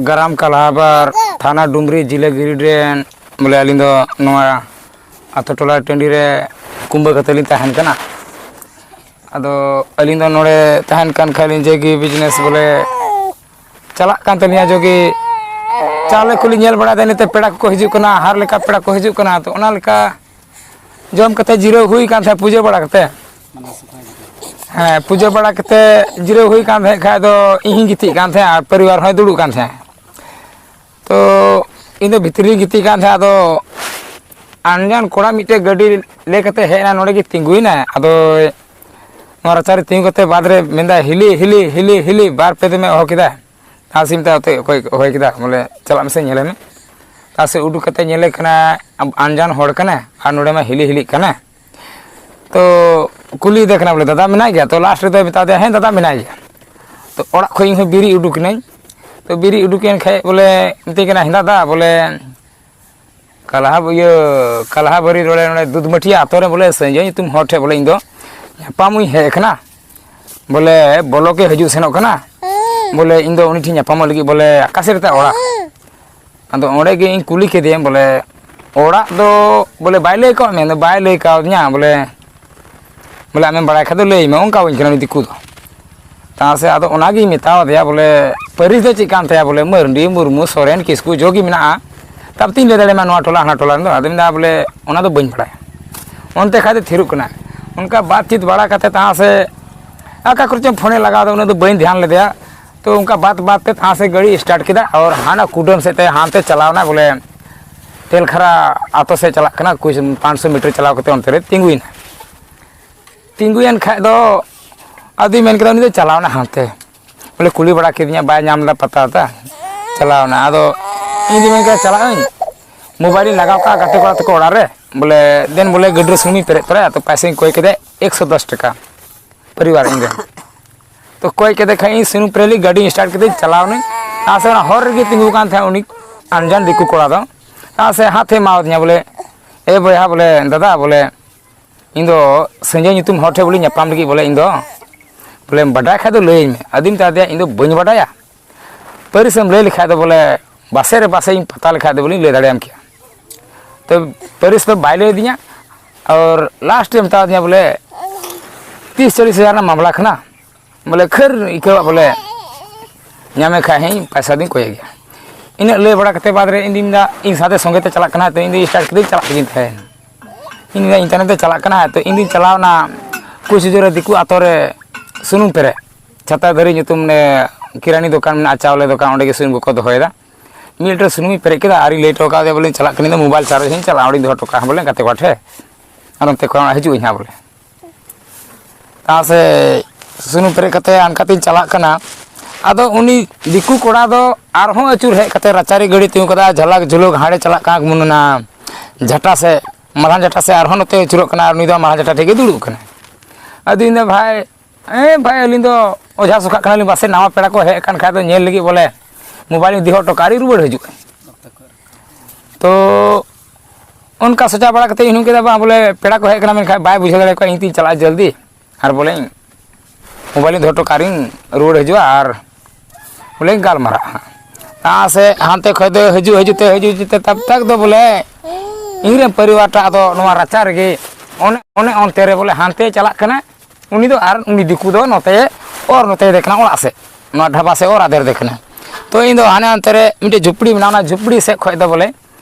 ᱜᱨᱟᱢ ᱠᱟᱞᱦᱟᱵᱟᱨ, ᱛᱷᱟᱱᱟ ᱰᱩᱢᱨᱤ, ᱡᱤᱞᱟᱹ ᱜᱤᱨᱤᱰᱤ ᱨᱮᱱ᱾ ᱵᱚᱞᱮ ᱟᱹᱞᱤᱧ ᱫᱚ ᱱᱚᱣᱟ ᱟᱛᱳ ᱴᱚᱞᱟ ᱴᱟᱺᱰᱤ ᱨᱮ ᱠᱩᱢᱵᱟᱹ ᱠᱟᱛᱮ ᱞᱤᱧ ᱛᱟᱦᱮᱱ ᱠᱟᱱᱟ᱾ ᱟᱫᱚ ᱟᱹᱞᱤᱧ ᱫᱚ ᱱᱚᱰᱮ ᱛᱟᱦᱮᱱ ᱠᱟᱱ ᱠᱷᱟᱡ ᱞᱤᱧ ᱡᱮ ᱜᱮ ᱵᱤᱡᱽᱱᱮᱥ ᱵᱚᱞᱮ ᱪᱟᱞᱟᱜ ᱠᱟᱱ ᱛᱟᱹᱞᱤᱧᱟ, ᱡᱮ ᱜᱮ ᱪᱟᱣᱞᱮ ᱠᱚᱞᱤᱧ ᱧᱮᱞ ᱵᱟᱲᱟᱭᱮᱫᱟ, ᱱᱤᱛᱚᱜ ᱯᱮᱲᱟ ᱠᱚᱠᱚ ᱦᱤᱡᱩᱜ ᱠᱟᱱᱟ, ᱦᱟᱨ ᱞᱮᱠᱟ ᱯᱮᱲᱟ ᱠᱚ ᱦᱤᱡᱩᱜ ᱠᱟᱱᱟ᱾ ᱛᱚ ᱚᱱᱟ ᱞᱮᱠᱟ ᱡᱚᱢ ᱠᱟᱛᱮ ᱡᱤᱨᱟᱹᱣ ᱦᱩᱭ ᱠᱟᱱ ᱛᱟᱦᱮᱸᱫ ᱯᱩᱡᱟᱹ ᱵᱟᱲᱟ ᱠᱟᱛᱮ᱾ ᱦᱮᱸ, ᱯᱩᱡᱟᱹ ᱵᱟᱲᱟ ᱠᱟᱛᱮ ᱡᱤᱨᱟᱹᱣ ᱦᱩᱭ ᱠᱟᱱ ᱛᱟᱦᱮᱸᱫ ᱠᱷᱟᱡ ᱫᱚ ᱤᱧ ᱦᱚᱸᱧ ᱜᱤᱛᱤᱡ ᱠᱟᱱ ᱛᱟᱦᱮᱸᱫ ᱟᱨ ᱯᱚᱨᱤᱵᱟᱨ ᱦᱚᱸᱭ ᱫᱩᱲᱩᱵ ᱠᱟᱱ ᱛᱟᱦᱮᱸᱫ᱾ ᱛᱚ ᱤᱧ ᱫᱚ ᱵᱷᱤᱛᱨᱤ ᱨᱤᱧ ᱜᱤᱛᱤᱡ ᱠᱟᱱ ᱛᱟᱦᱮᱸᱫ, ᱟᱫᱚ ᱟᱱᱡᱟᱱ ᱠᱚᱲᱟ ᱢᱤᱫᱴᱮᱡ ᱜᱟᱹᱰᱤ ᱞᱟᱹᱭ ᱠᱟᱛᱮ ᱦᱮᱡ ᱮᱱᱟ, ᱱᱚᱰᱮ ᱜᱮ ᱛᱤᱸᱜᱩᱭᱮᱱᱟ᱾ ᱟᱫᱚ ᱱᱚᱣᱟ ᱨᱟᱪᱟ ᱨᱮ ᱛᱤᱸᱜᱩ ᱠᱟᱛᱮ ᱵᱟᱫᱽ ᱨᱮ ᱢᱮᱱᱫᱟᱭ, "ᱦᱤᱞᱤ, ᱦᱤᱞᱤ, ᱦᱤᱞᱤ, ᱦᱤᱞᱤ", ᱵᱟᱨ ᱯᱮ ᱫᱚᱢᱮ ᱦᱚᱦᱚ ᱠᱮᱫᱟ᱾ ᱛᱟᱥᱮ ᱢᱮᱛᱟᱭ ᱚᱠᱚᱭ ᱦᱚᱦᱚᱭ ᱠᱮᱫᱟ, ᱵᱚᱞᱮ, "ᱪᱟᱞᱟᱜ ᱢᱮᱥᱮ ᱧᱮᱞᱮ ᱢᱮ᱾" ᱛᱟᱥᱮ ᱩᱰᱩᱠ ᱠᱟᱛᱮ ᱧᱮᱞᱮ ᱠᱟᱱᱟ, ᱟᱱᱡᱟᱱ ᱦᱚᱲ ᱠᱟᱱᱟᱭ ᱟᱨ ᱱᱚᱰᱮ ᱢᱟ ᱦᱤᱞᱤ ᱦᱤᱞᱤᱜ ᱠᱟᱱᱟ᱾ ᱛᱚ ᱠᱩᱞᱤᱭᱮᱫᱮ ᱠᱟᱱᱟ, ᱵᱚᱞᱮ, "ᱫᱟᱫᱟ ᱢᱮᱱᱟᱭ ᱜᱮᱭᱟ?" ᱛᱚ ᱞᱟᱥᱴ ᱨᱮᱫᱚᱭ ᱢᱮᱛᱟ ᱫᱮᱭᱟ, "ᱦᱮᱸ, ᱫᱟᱫᱟ ᱢᱮᱱᱟᱭ ᱜᱮᱭᱟ᱾" ᱛᱚ ᱚᱲᱟᱜ ᱠᱷᱚᱡ ᱤᱧ ᱦᱚᱸ ᱵᱮᱨᱮᱫ ᱩᱰᱩᱠ ᱮᱱᱟᱹᱧ᱾ ᱛᱚ ᱵᱮᱨᱮᱫ ᱩᱰᱩᱠ ᱮᱱ ᱠᱷᱟᱡ, ᱵᱚᱞᱮ, ᱢᱮᱛᱟᱹᱧ ᱠᱟᱱᱟ, "ᱦᱮᱸ ᱫᱟᱫᱟ, ᱵᱚᱞᱮ, ᱠᱟᱞᱦᱟ, ᱤᱭᱟᱹ, ᱠᱟᱞᱦᱟᱵᱟᱹᱨᱤ ᱨᱚᱲᱮ ᱱᱚᱰᱮ ᱫᱩᱫᱷᱢᱟᱹᱴᱤᱭᱟ ᱟᱛᱳ ᱨᱮ, ᱵᱚᱞᱮ, ᱥᱟᱹᱧᱡᱟᱹ ᱧᱩᱛᱩᱢ ᱦᱚᱲ ᱴᱷᱮᱡ, ᱵᱚᱞᱮ, ᱤᱧ ᱫᱚ ᱧᱟᱯᱟᱢ ᱤᱧ ᱦᱮᱡ ᱟᱠᱟᱱᱟ᱾ ᱵᱚᱞᱮ, ᱵᱚᱞᱚᱠ ᱮ ᱦᱤᱡᱩᱜ ᱥᱮᱱᱚᱜ ᱠᱟᱱᱟ᱾ ᱵᱚᱞᱮ, ᱤᱧ ᱫᱚ ᱩᱱᱤ ᱴᱷᱮᱱ ᱧᱟᱯᱟᱢᱚᱜ ᱞᱟᱹᱜᱤᱫ, ᱵᱚᱞᱮ, ᱚᱠᱟ ᱥᱮᱫ ᱨᱮᱛᱟᱭ ᱚᱲᱟᱜ?" ᱟᱫᱚ ᱚᱸᱰᱮ ᱜᱮ ᱤᱧ ᱠᱩᱞᱤ ᱠᱮᱫᱮᱭᱟᱹᱧ, ᱵᱚᱞᱮ, ᱚᱲᱟᱜ ᱫᱚ, ᱵᱚᱞᱮ, ᱵᱟᱭ ᱞᱟᱹᱭ ᱠᱟᱣᱫᱤᱧᱟ, ᱵᱚᱞᱮ, ᱵᱚᱞᱮ, ᱟᱢᱮᱢ ᱵᱟᱲᱟᱭ ᱠᱷᱟᱡ ᱫᱚ ᱞᱟᱹᱭ ᱢᱮ, ᱚᱱᱠᱟ ᱵᱟᱹᱧ ᱠᱟᱱᱟ ᱩᱱᱤ ᱫᱤᱠᱩ ᱫᱚ᱾ ᱛᱟ ᱥᱮ ᱟᱫᱚ ᱚᱱᱟᱜᱤᱧ ᱢᱮᱛᱟᱣ ᱫᱮᱭᱟ, ᱵᱚᱞᱮ, ᱯᱟᱹᱨᱤᱥ ᱫᱚ ᱪᱮᱫ ᱠᱟᱱ ᱛᱟᱭᱟ, ᱵᱚᱞᱮ, ᱢᱟᱹᱨᱰᱤ, ᱢᱩᱨᱢᱩ, ᱥᱚᱨᱮᱱ, ᱠᱤᱥᱠᱩ, ᱡᱚ ᱜᱮ ᱢᱮᱱᱟᱜᱼᱟ᱾ ᱛᱟᱯᱚᱛᱤᱧ ᱞᱟᱹᱭ ᱫᱟᱲᱮᱭᱟᱢᱟ ᱱᱚᱣᱟ ᱴᱚᱞᱟ ᱦᱟᱱᱟ ᱴᱚᱞᱟ ᱨᱮᱱ ᱫᱚ᱾ ᱟᱫᱚ ᱢᱮᱱᱫᱟ, ᱵᱚᱞᱮ, ᱚᱱᱟ ᱫᱚ ᱵᱟᱹᱧ ᱵᱟᱲᱟᱭᱟ᱾ ᱚᱱᱛᱮ ᱠᱷᱟᱡ ᱫᱚ ᱛᱷᱤᱨᱚᱜ ᱠᱟᱱᱟ᱾ ᱚᱱᱠᱟ ᱵᱟᱛᱪᱷᱤᱛ ᱵᱟᱲᱟ ᱠᱟᱛᱮ ᱛᱟ ᱥᱮ ᱚᱠᱟ ᱠᱚᱨᱮ ᱪᱚᱝ ᱯᱷᱳᱱᱮ ᱞᱟᱜᱟᱣ ᱮᱫᱟ, ᱩᱱᱟᱹᱜ ᱫᱚ ᱵᱟᱹᱧ ᱫᱷᱮᱭᱟᱱ ᱞᱮᱫᱮᱭᱟ᱾ ᱛᱚ ᱚᱱᱠᱟ ᱵᱟᱛ ᱵᱟᱛ ᱛᱮ ᱛᱟ ᱥᱮ ᱜᱟᱹᱰᱤ ᱥᱴᱟᱨᱴ ᱠᱮᱫᱟ ᱟᱨ ᱦᱟᱱᱟ ᱠᱩᱰᱟᱹᱢ ᱥᱮᱫ ᱛᱮ ᱦᱟᱱᱛᱮ ᱪᱟᱞᱟᱣ ᱮᱱᱟ, ᱵᱚᱞᱮ, ᱛᱮᱞᱠᱷᱟᱨᱟ ᱟᱛᱳ ᱥᱮᱫ ᱪᱟᱞᱟᱜ ᱠᱟᱱᱟ, ᱠᱩᱪ ᱯᱟᱸᱪᱥᱚ ᱢᱤᱴᱟᱨ ᱪᱟᱞᱟᱣ ᱠᱟᱛᱮ ᱚᱱᱛᱮ ᱨᱮ ᱛᱤᱸᱜᱩᱭᱮᱱᱟ᱾ ᱛᱤᱸᱜᱩᱭᱮᱱ ᱠᱷᱟᱡ ᱫᱚ ᱟᱫᱚᱧ ᱢᱮᱱ ᱠᱮᱫᱟ, ᱩᱱᱤ ᱫᱚ ᱪᱟᱞᱟᱣ ᱮᱱᱟ ᱦᱟᱱᱛᱮ, ᱵᱚᱞᱮ, ᱠᱩᱞᱤ ᱵᱟᱲᱟ ᱠᱮᱫᱤᱧᱟ, ᱵᱟᱭ ᱧᱟᱢ ᱞᱮᱫᱟ ᱯᱟᱛᱟ ᱛᱟ, ᱪᱟᱞᱟᱣ ᱮᱱᱟ᱾ ᱟᱫᱚ ᱤᱧ ᱫᱚᱧ ᱢᱮᱱ ᱠᱮᱫᱟ, ᱪᱟᱞᱟᱜ ᱟᱹᱧ᱾ ᱢᱳᱵᱟᱭᱤᱞ ᱤᱧ ᱞᱟᱜᱟᱣ ᱠᱟᱜᱼᱟ ᱜᱟᱛᱮ ᱠᱚᱲᱟ ᱛᱟᱠᱚ ᱚᱲᱟᱜ ᱨᱮ, ᱵᱚᱞᱮ ᱫᱮᱱ ᱵᱚᱞᱮ ᱜᱟᱹᱰᱤ ᱨᱮ ᱥᱩᱱᱩᱢᱤᱧ ᱯᱮᱨᱮᱡ ᱛᱚᱨᱟᱭᱟ᱾ ᱛᱚ ᱯᱚᱭᱥᱟᱧ ᱠᱚᱭ ᱠᱮᱫᱟ ᱮᱠᱥᱚ ᱫᱚᱥ ᱴᱟᱠᱟ ᱯᱚᱨᱤᱵᱟᱨ ᱤᱧ ᱨᱮᱱ᱾ ᱛᱚ ᱠᱚᱭ ᱠᱮᱫᱮ ᱠᱷᱟᱡ ᱤᱧ ᱥᱩᱱᱩᱢ ᱯᱮᱨᱮᱡ ᱞᱟᱹᱜᱤᱫ ᱜᱟᱹᱰᱤᱧ ᱥᱴᱟᱨᱴ ᱠᱮᱫᱟᱹᱧ, ᱪᱟᱞᱟᱣ ᱱᱟᱹᱧ᱾ ᱟᱨ ᱥᱮ ᱚᱱᱟ ᱦᱚᱨ ᱨᱮᱜᱮ ᱛᱤᱸᱜᱩ ᱠᱟᱱ ᱛᱟᱦᱮᱸᱫ ᱩᱱᱤ ᱟᱱᱡᱟᱱ ᱫᱤᱠᱩ ᱠᱚᱲᱟ ᱫᱚ᱾ ᱟᱨ ᱥᱮ ᱦᱟᱛᱮ ᱮᱢᱟᱣᱟᱫᱤᱧᱟ ᱵᱚᱞᱮ, "ᱮ ᱵᱚᱭᱦᱟ ᱵᱚᱞᱮ, ᱫᱟᱫᱟ ᱵᱚᱞᱮ, ᱤᱧ ᱫᱚ ᱥᱟᱹᱧᱡᱟᱹ ᱧᱩᱛᱩᱢ ᱦᱚᱲ ᱴᱷᱮᱱ ᱵᱚᱞᱮᱧ ᱧᱟᱯᱟᱢ ᱞᱟᱹᱜᱤᱫ ᱵᱚᱞᱮ, ᱤᱧ ᱫᱚ ᱵᱚᱞᱮᱢ ᱵᱟᱰᱟᱭ ᱠᱷᱟᱡ ᱫᱚ ᱞᱟᱹᱭᱟᱹᱧ ᱢᱮ᱾" ᱟᱫᱚᱧ ᱢᱮᱛᱟ ᱫᱮᱭᱟ, "ᱤᱧ ᱫᱚ ᱵᱟᱹᱧ ᱵᱟᱰᱟᱭᱟ, ᱯᱟᱹᱨᱤᱥ ᱮᱢ ᱞᱟᱹᱭ ᱞᱮᱠᱷᱟᱡ ᱫᱚ ᱵᱚᱞᱮ ᱵᱟᱥᱮ ᱨᱮ ᱵᱟᱥᱮ ᱤᱧ ᱯᱟᱛᱟ ᱞᱮᱠᱷᱟᱡ ᱫᱚ ᱵᱚᱞᱮᱧ ᱞᱟᱹᱭ ᱫᱟᱲᱮᱭᱟᱢ ᱠᱮᱭᱟ᱾" ᱛᱚ ᱯᱟᱹᱨᱤᱥ ᱫᱚ ᱵᱟᱭ ᱞᱟᱹᱭ ᱟᱹᱫᱤᱧᱟ᱾ ᱟᱨ ᱞᱟᱥᱴ ᱨᱮ ᱢᱮᱛᱟ ᱫᱤᱧᱟ ᱵᱚᱞᱮ, "ᱛᱤᱥ ᱪᱚᱞᱞᱤᱥ ᱦᱟᱡᱟᱨ ᱨᱮᱱᱟᱜ ᱢᱟᱢᱞᱟ ᱠᱟᱱᱟ, ᱵᱚᱞᱮ ᱠᱷᱟᱹᱨ ᱟᱹᱭᱠᱟᱹᱣᱟᱜ ᱵᱚᱞᱮ ᱧᱟᱢᱮ ᱠᱷᱟᱡ ᱦᱮᱸ ᱯᱚᱭᱥᱟ ᱫᱚᱧ ᱠᱚᱭᱮ ᱜᱮᱭᱟ᱾" ᱤᱱᱟᱹᱜ ᱞᱟᱹᱭ ᱵᱟᱲᱟ ᱠᱟᱛᱮ ᱵᱟᱫᱽ ᱨᱮ ᱤᱧ ᱫᱩᱧ ᱢᱮᱱᱫᱟ, ᱤᱧ ᱥᱟᱶᱛᱮ ᱥᱚᱸᱜᱮ ᱛᱮ ᱪᱟᱞᱟᱜ ᱠᱟᱱᱟ, ᱛᱚ ᱤᱧ ᱫᱚ ᱥᱴᱟᱨᱴ ᱠᱟᱛᱮᱧ ᱪᱟᱞᱟᱜ ᱞᱟᱹᱜᱤᱫ ᱛᱟᱦᱮᱸ᱾ ᱤᱧ ᱢᱮᱱᱫᱟ, "ᱤᱧ ᱛᱟᱭᱱᱚᱢ ᱛᱮ ᱪᱟᱞᱟᱜ ᱠᱟᱱᱟ", ᱛᱚ ᱤᱧ ᱫᱩᱧ ᱪᱟᱞᱟᱣᱱᱟ ᱠᱩᱪᱤᱡᱳᱨ ᱨᱮ ᱫᱤᱠᱩ ᱟᱛᱳ ᱨᱮ ᱥᱩᱱᱩᱢ ᱯᱮᱨᱮᱡ, ᱪᱷᱟᱛᱟ ᱫᱟᱨᱮ ᱧᱩᱛᱩᱢ ᱚᱱᱮ ᱠᱤᱨᱟᱱᱤ ᱫᱚᱠᱟᱱ ᱢᱮᱱᱟᱜᱼᱟ, ᱪᱟᱣᱞᱮ ᱫᱚᱠᱟᱱ, ᱚᱸᱰᱮ ᱜᱮ ᱥᱩᱱᱩᱢ ᱠᱚᱠᱚ ᱫᱚᱦᱚᱭᱮᱫᱟ᱾ ᱢᱤᱫ ᱞᱤᱴᱟᱨ ᱥᱩᱱᱩᱢᱤᱧ ᱯᱮᱨᱮᱡ ᱠᱮᱫᱟ ᱟᱨᱤᱧ ᱞᱟᱹᱭ ᱦᱚᱴᱚ ᱠᱟᱫᱮᱭᱟ ᱵᱚᱞᱮᱧ ᱪᱟᱞᱟᱜ ᱠᱟᱱᱟ, ᱤᱧ ᱫᱚ ᱢᱳᱵᱟᱭᱤᱞ ᱪᱟᱨᱡᱽ ᱤᱧ ᱪᱟᱞᱟᱜᱼᱟ, ᱚᱸᱰᱮᱧ ᱫᱚᱦᱚ ᱦᱚᱴᱚ ᱠᱟᱜᱼᱟ ᱵᱚᱞᱮ ᱜᱟᱛᱮ ᱠᱚᱲᱟ ᱴᱷᱮᱱ, ᱟᱨ ᱚᱱᱛᱮ ᱠᱷᱚᱱ ᱦᱤᱡᱩᱜ ᱟᱹᱧ ᱦᱟᱸᱜ ᱵᱚᱞᱮ᱾ ᱛᱟ ᱥᱮ ᱥᱩᱱᱩᱢ ᱯᱮᱨᱮᱡ ᱠᱟᱛᱮ ᱦᱟᱱᱠᱟᱛᱤᱧ ᱪᱟᱞᱟᱜ ᱠᱟᱱᱟ᱾ ᱟᱫᱚ ᱩᱱᱤ ᱫᱤᱠᱩ ᱠᱚᱲᱟ ᱫᱚ ᱟᱨᱦᱚᱸ ᱟᱹᱪᱩᱨ ᱦᱮᱡ ᱠᱟᱛᱮ ᱨᱟᱪᱟᱨᱮ ᱜᱟᱹᱰᱤ ᱛᱤᱸᱜᱩ ᱠᱟᱫᱟ, ᱡᱷᱟᱞᱟᱠ ᱡᱷᱩᱞᱩᱠ ᱦᱟᱸᱰᱮ ᱪᱟᱞᱟᱜ ᱠᱟᱱᱟ ᱢᱩᱱᱱᱟ ᱡᱷᱟᱴᱟ ᱥᱮᱫ, ᱢᱟᱞᱦᱟᱱ ᱡᱷᱟᱴᱟ ᱥᱮᱫ ᱟᱨᱦᱚᱸ ᱱᱚᱛᱮ ᱟᱹᱪᱩᱨᱚᱜ ᱠᱟᱱᱟ, ᱟᱨ ᱩᱱᱤ ᱫᱚ ᱢᱟᱞᱦᱟᱱ ᱡᱷᱟᱴᱟ ᱴᱷᱮᱡ ᱜᱮ ᱫᱩᱲᱩᱵ ᱠᱟᱱᱟᱭ᱾ ᱟᱫᱚᱧ ᱢᱮᱱᱫᱟ, "ᱵᱷᱟᱭ, ᱦᱮᱸ ᱵᱷᱟᱭ, ᱟᱹᱞᱤᱧ ᱫᱚ ᱚᱡᱷᱟ ᱥᱚᱠᱷᱟᱜ ᱠᱟᱱᱟᱞᱤᱧ, ᱯᱟᱥᱮᱡ ᱱᱟᱣᱟ ᱯᱮᱲᱟ ᱠᱚ ᱦᱮᱡ ᱟᱠᱟᱱ ᱠᱷᱟᱡ ᱫᱚ ᱧᱮᱞ ᱞᱟᱹᱜᱤᱫ ᱵᱚᱞᱮ ᱢᱳᱵᱟᱭᱤᱞ ᱤᱧ ᱤᱫᱤ ᱦᱚᱴᱚ ᱠᱟᱜᱼᱟ, ᱟᱨᱤᱧ ᱨᱩᱣᱟᱹᱲ ᱦᱤᱡᱩᱜᱼᱟ᱾" ᱛᱚ ᱚᱱᱠᱟ ᱥᱚᱪᱟ ᱵᱟᱲᱟ ᱠᱟᱛᱮ ᱤᱧ ᱦᱚᱧ ᱠᱮᱫᱟ, ᱵᱟᱝ ᱵᱚᱞᱮ ᱯᱮᱲᱟ ᱠᱚ ᱦᱮᱡ ᱠᱟᱱᱟ, ᱢᱮᱱᱠᱷᱟᱱ ᱵᱟᱭ ᱵᱩᱡᱷᱟᱹᱣ ᱫᱟᱲᱮ ᱠᱚᱣᱟ, ᱤᱧ ᱛᱤᱧ ᱪᱟᱞᱟᱜᱼᱟ ᱡᱚᱞᱫᱤ, ᱟᱨ ᱵᱚᱞᱮ ᱢᱳᱵᱟᱭᱤᱞ ᱤᱧ ᱫᱚᱦᱚ ᱦᱚᱴᱚ ᱠᱟᱜᱼᱟ, ᱟᱨᱤᱧ ᱨᱩᱣᱟᱹᱲ ᱦᱤᱡᱩᱜᱼᱟ, ᱟᱨ ᱵᱚᱞᱮᱧ ᱜᱟᱞᱢᱟᱨᱟᱜᱼᱟ ᱦᱟᱸᱜ᱾ ᱛᱟ ᱥᱮ ᱦᱟᱱᱛᱮ ᱠᱷᱚᱡ ᱫᱚ ᱦᱤᱡᱩᱜ, ᱦᱤᱡᱩᱜ ᱛᱮ, ᱦᱤᱡᱩᱜ, ᱦᱤᱡᱩᱜ ᱛᱮ ᱛᱟᱵ ᱛᱟᱠ ᱫᱚ ᱵᱚᱞᱮ ᱤᱧ ᱨᱮᱱ ᱯᱚᱨᱤᱵᱟᱨ ᱴᱟᱜ ᱫᱚ ᱱᱚᱣᱟ ᱨᱟᱪᱟ ᱨᱮᱜᱮ ᱚᱱᱮ, ᱚᱱᱮ ᱚᱱᱛᱮ ᱨᱮ ᱵᱚᱞᱮ ᱦᱟᱱᱛᱮ ᱪᱟᱞᱟᱜ ᱠᱟᱱᱟ᱾ ᱩᱱᱤ ᱫᱚ ᱟᱨ ᱩᱱᱤ ᱫᱤᱠᱩ ᱫᱚ ᱱᱚᱛᱮ ᱚᱨ ᱱᱚᱛᱮ ᱫᱮ ᱠᱟᱱᱟ ᱚᱲᱟᱜ ᱥᱮᱫ, ᱱᱚᱣᱟ ᱰᱷᱟᱵᱟ ᱥᱮᱫ ᱚᱨ ᱟᱫᱮᱨ ᱫᱮ ᱠᱟᱱᱟ᱾ ᱛᱚ ᱤᱧ ᱫᱚ ᱦᱟᱱᱮ ᱦᱟᱱᱛᱮ ᱨᱮ ᱢᱤᱫᱴᱮᱡ ᱡᱷᱩᱯᱲᱤ ᱢᱮᱱᱟᱜᱼᱟ, ᱚᱱᱟ ᱡᱷᱩᱯᱲᱤ ᱥᱮᱫ ᱠᱷᱚᱡ ᱫᱚ ᱵᱚᱞᱮ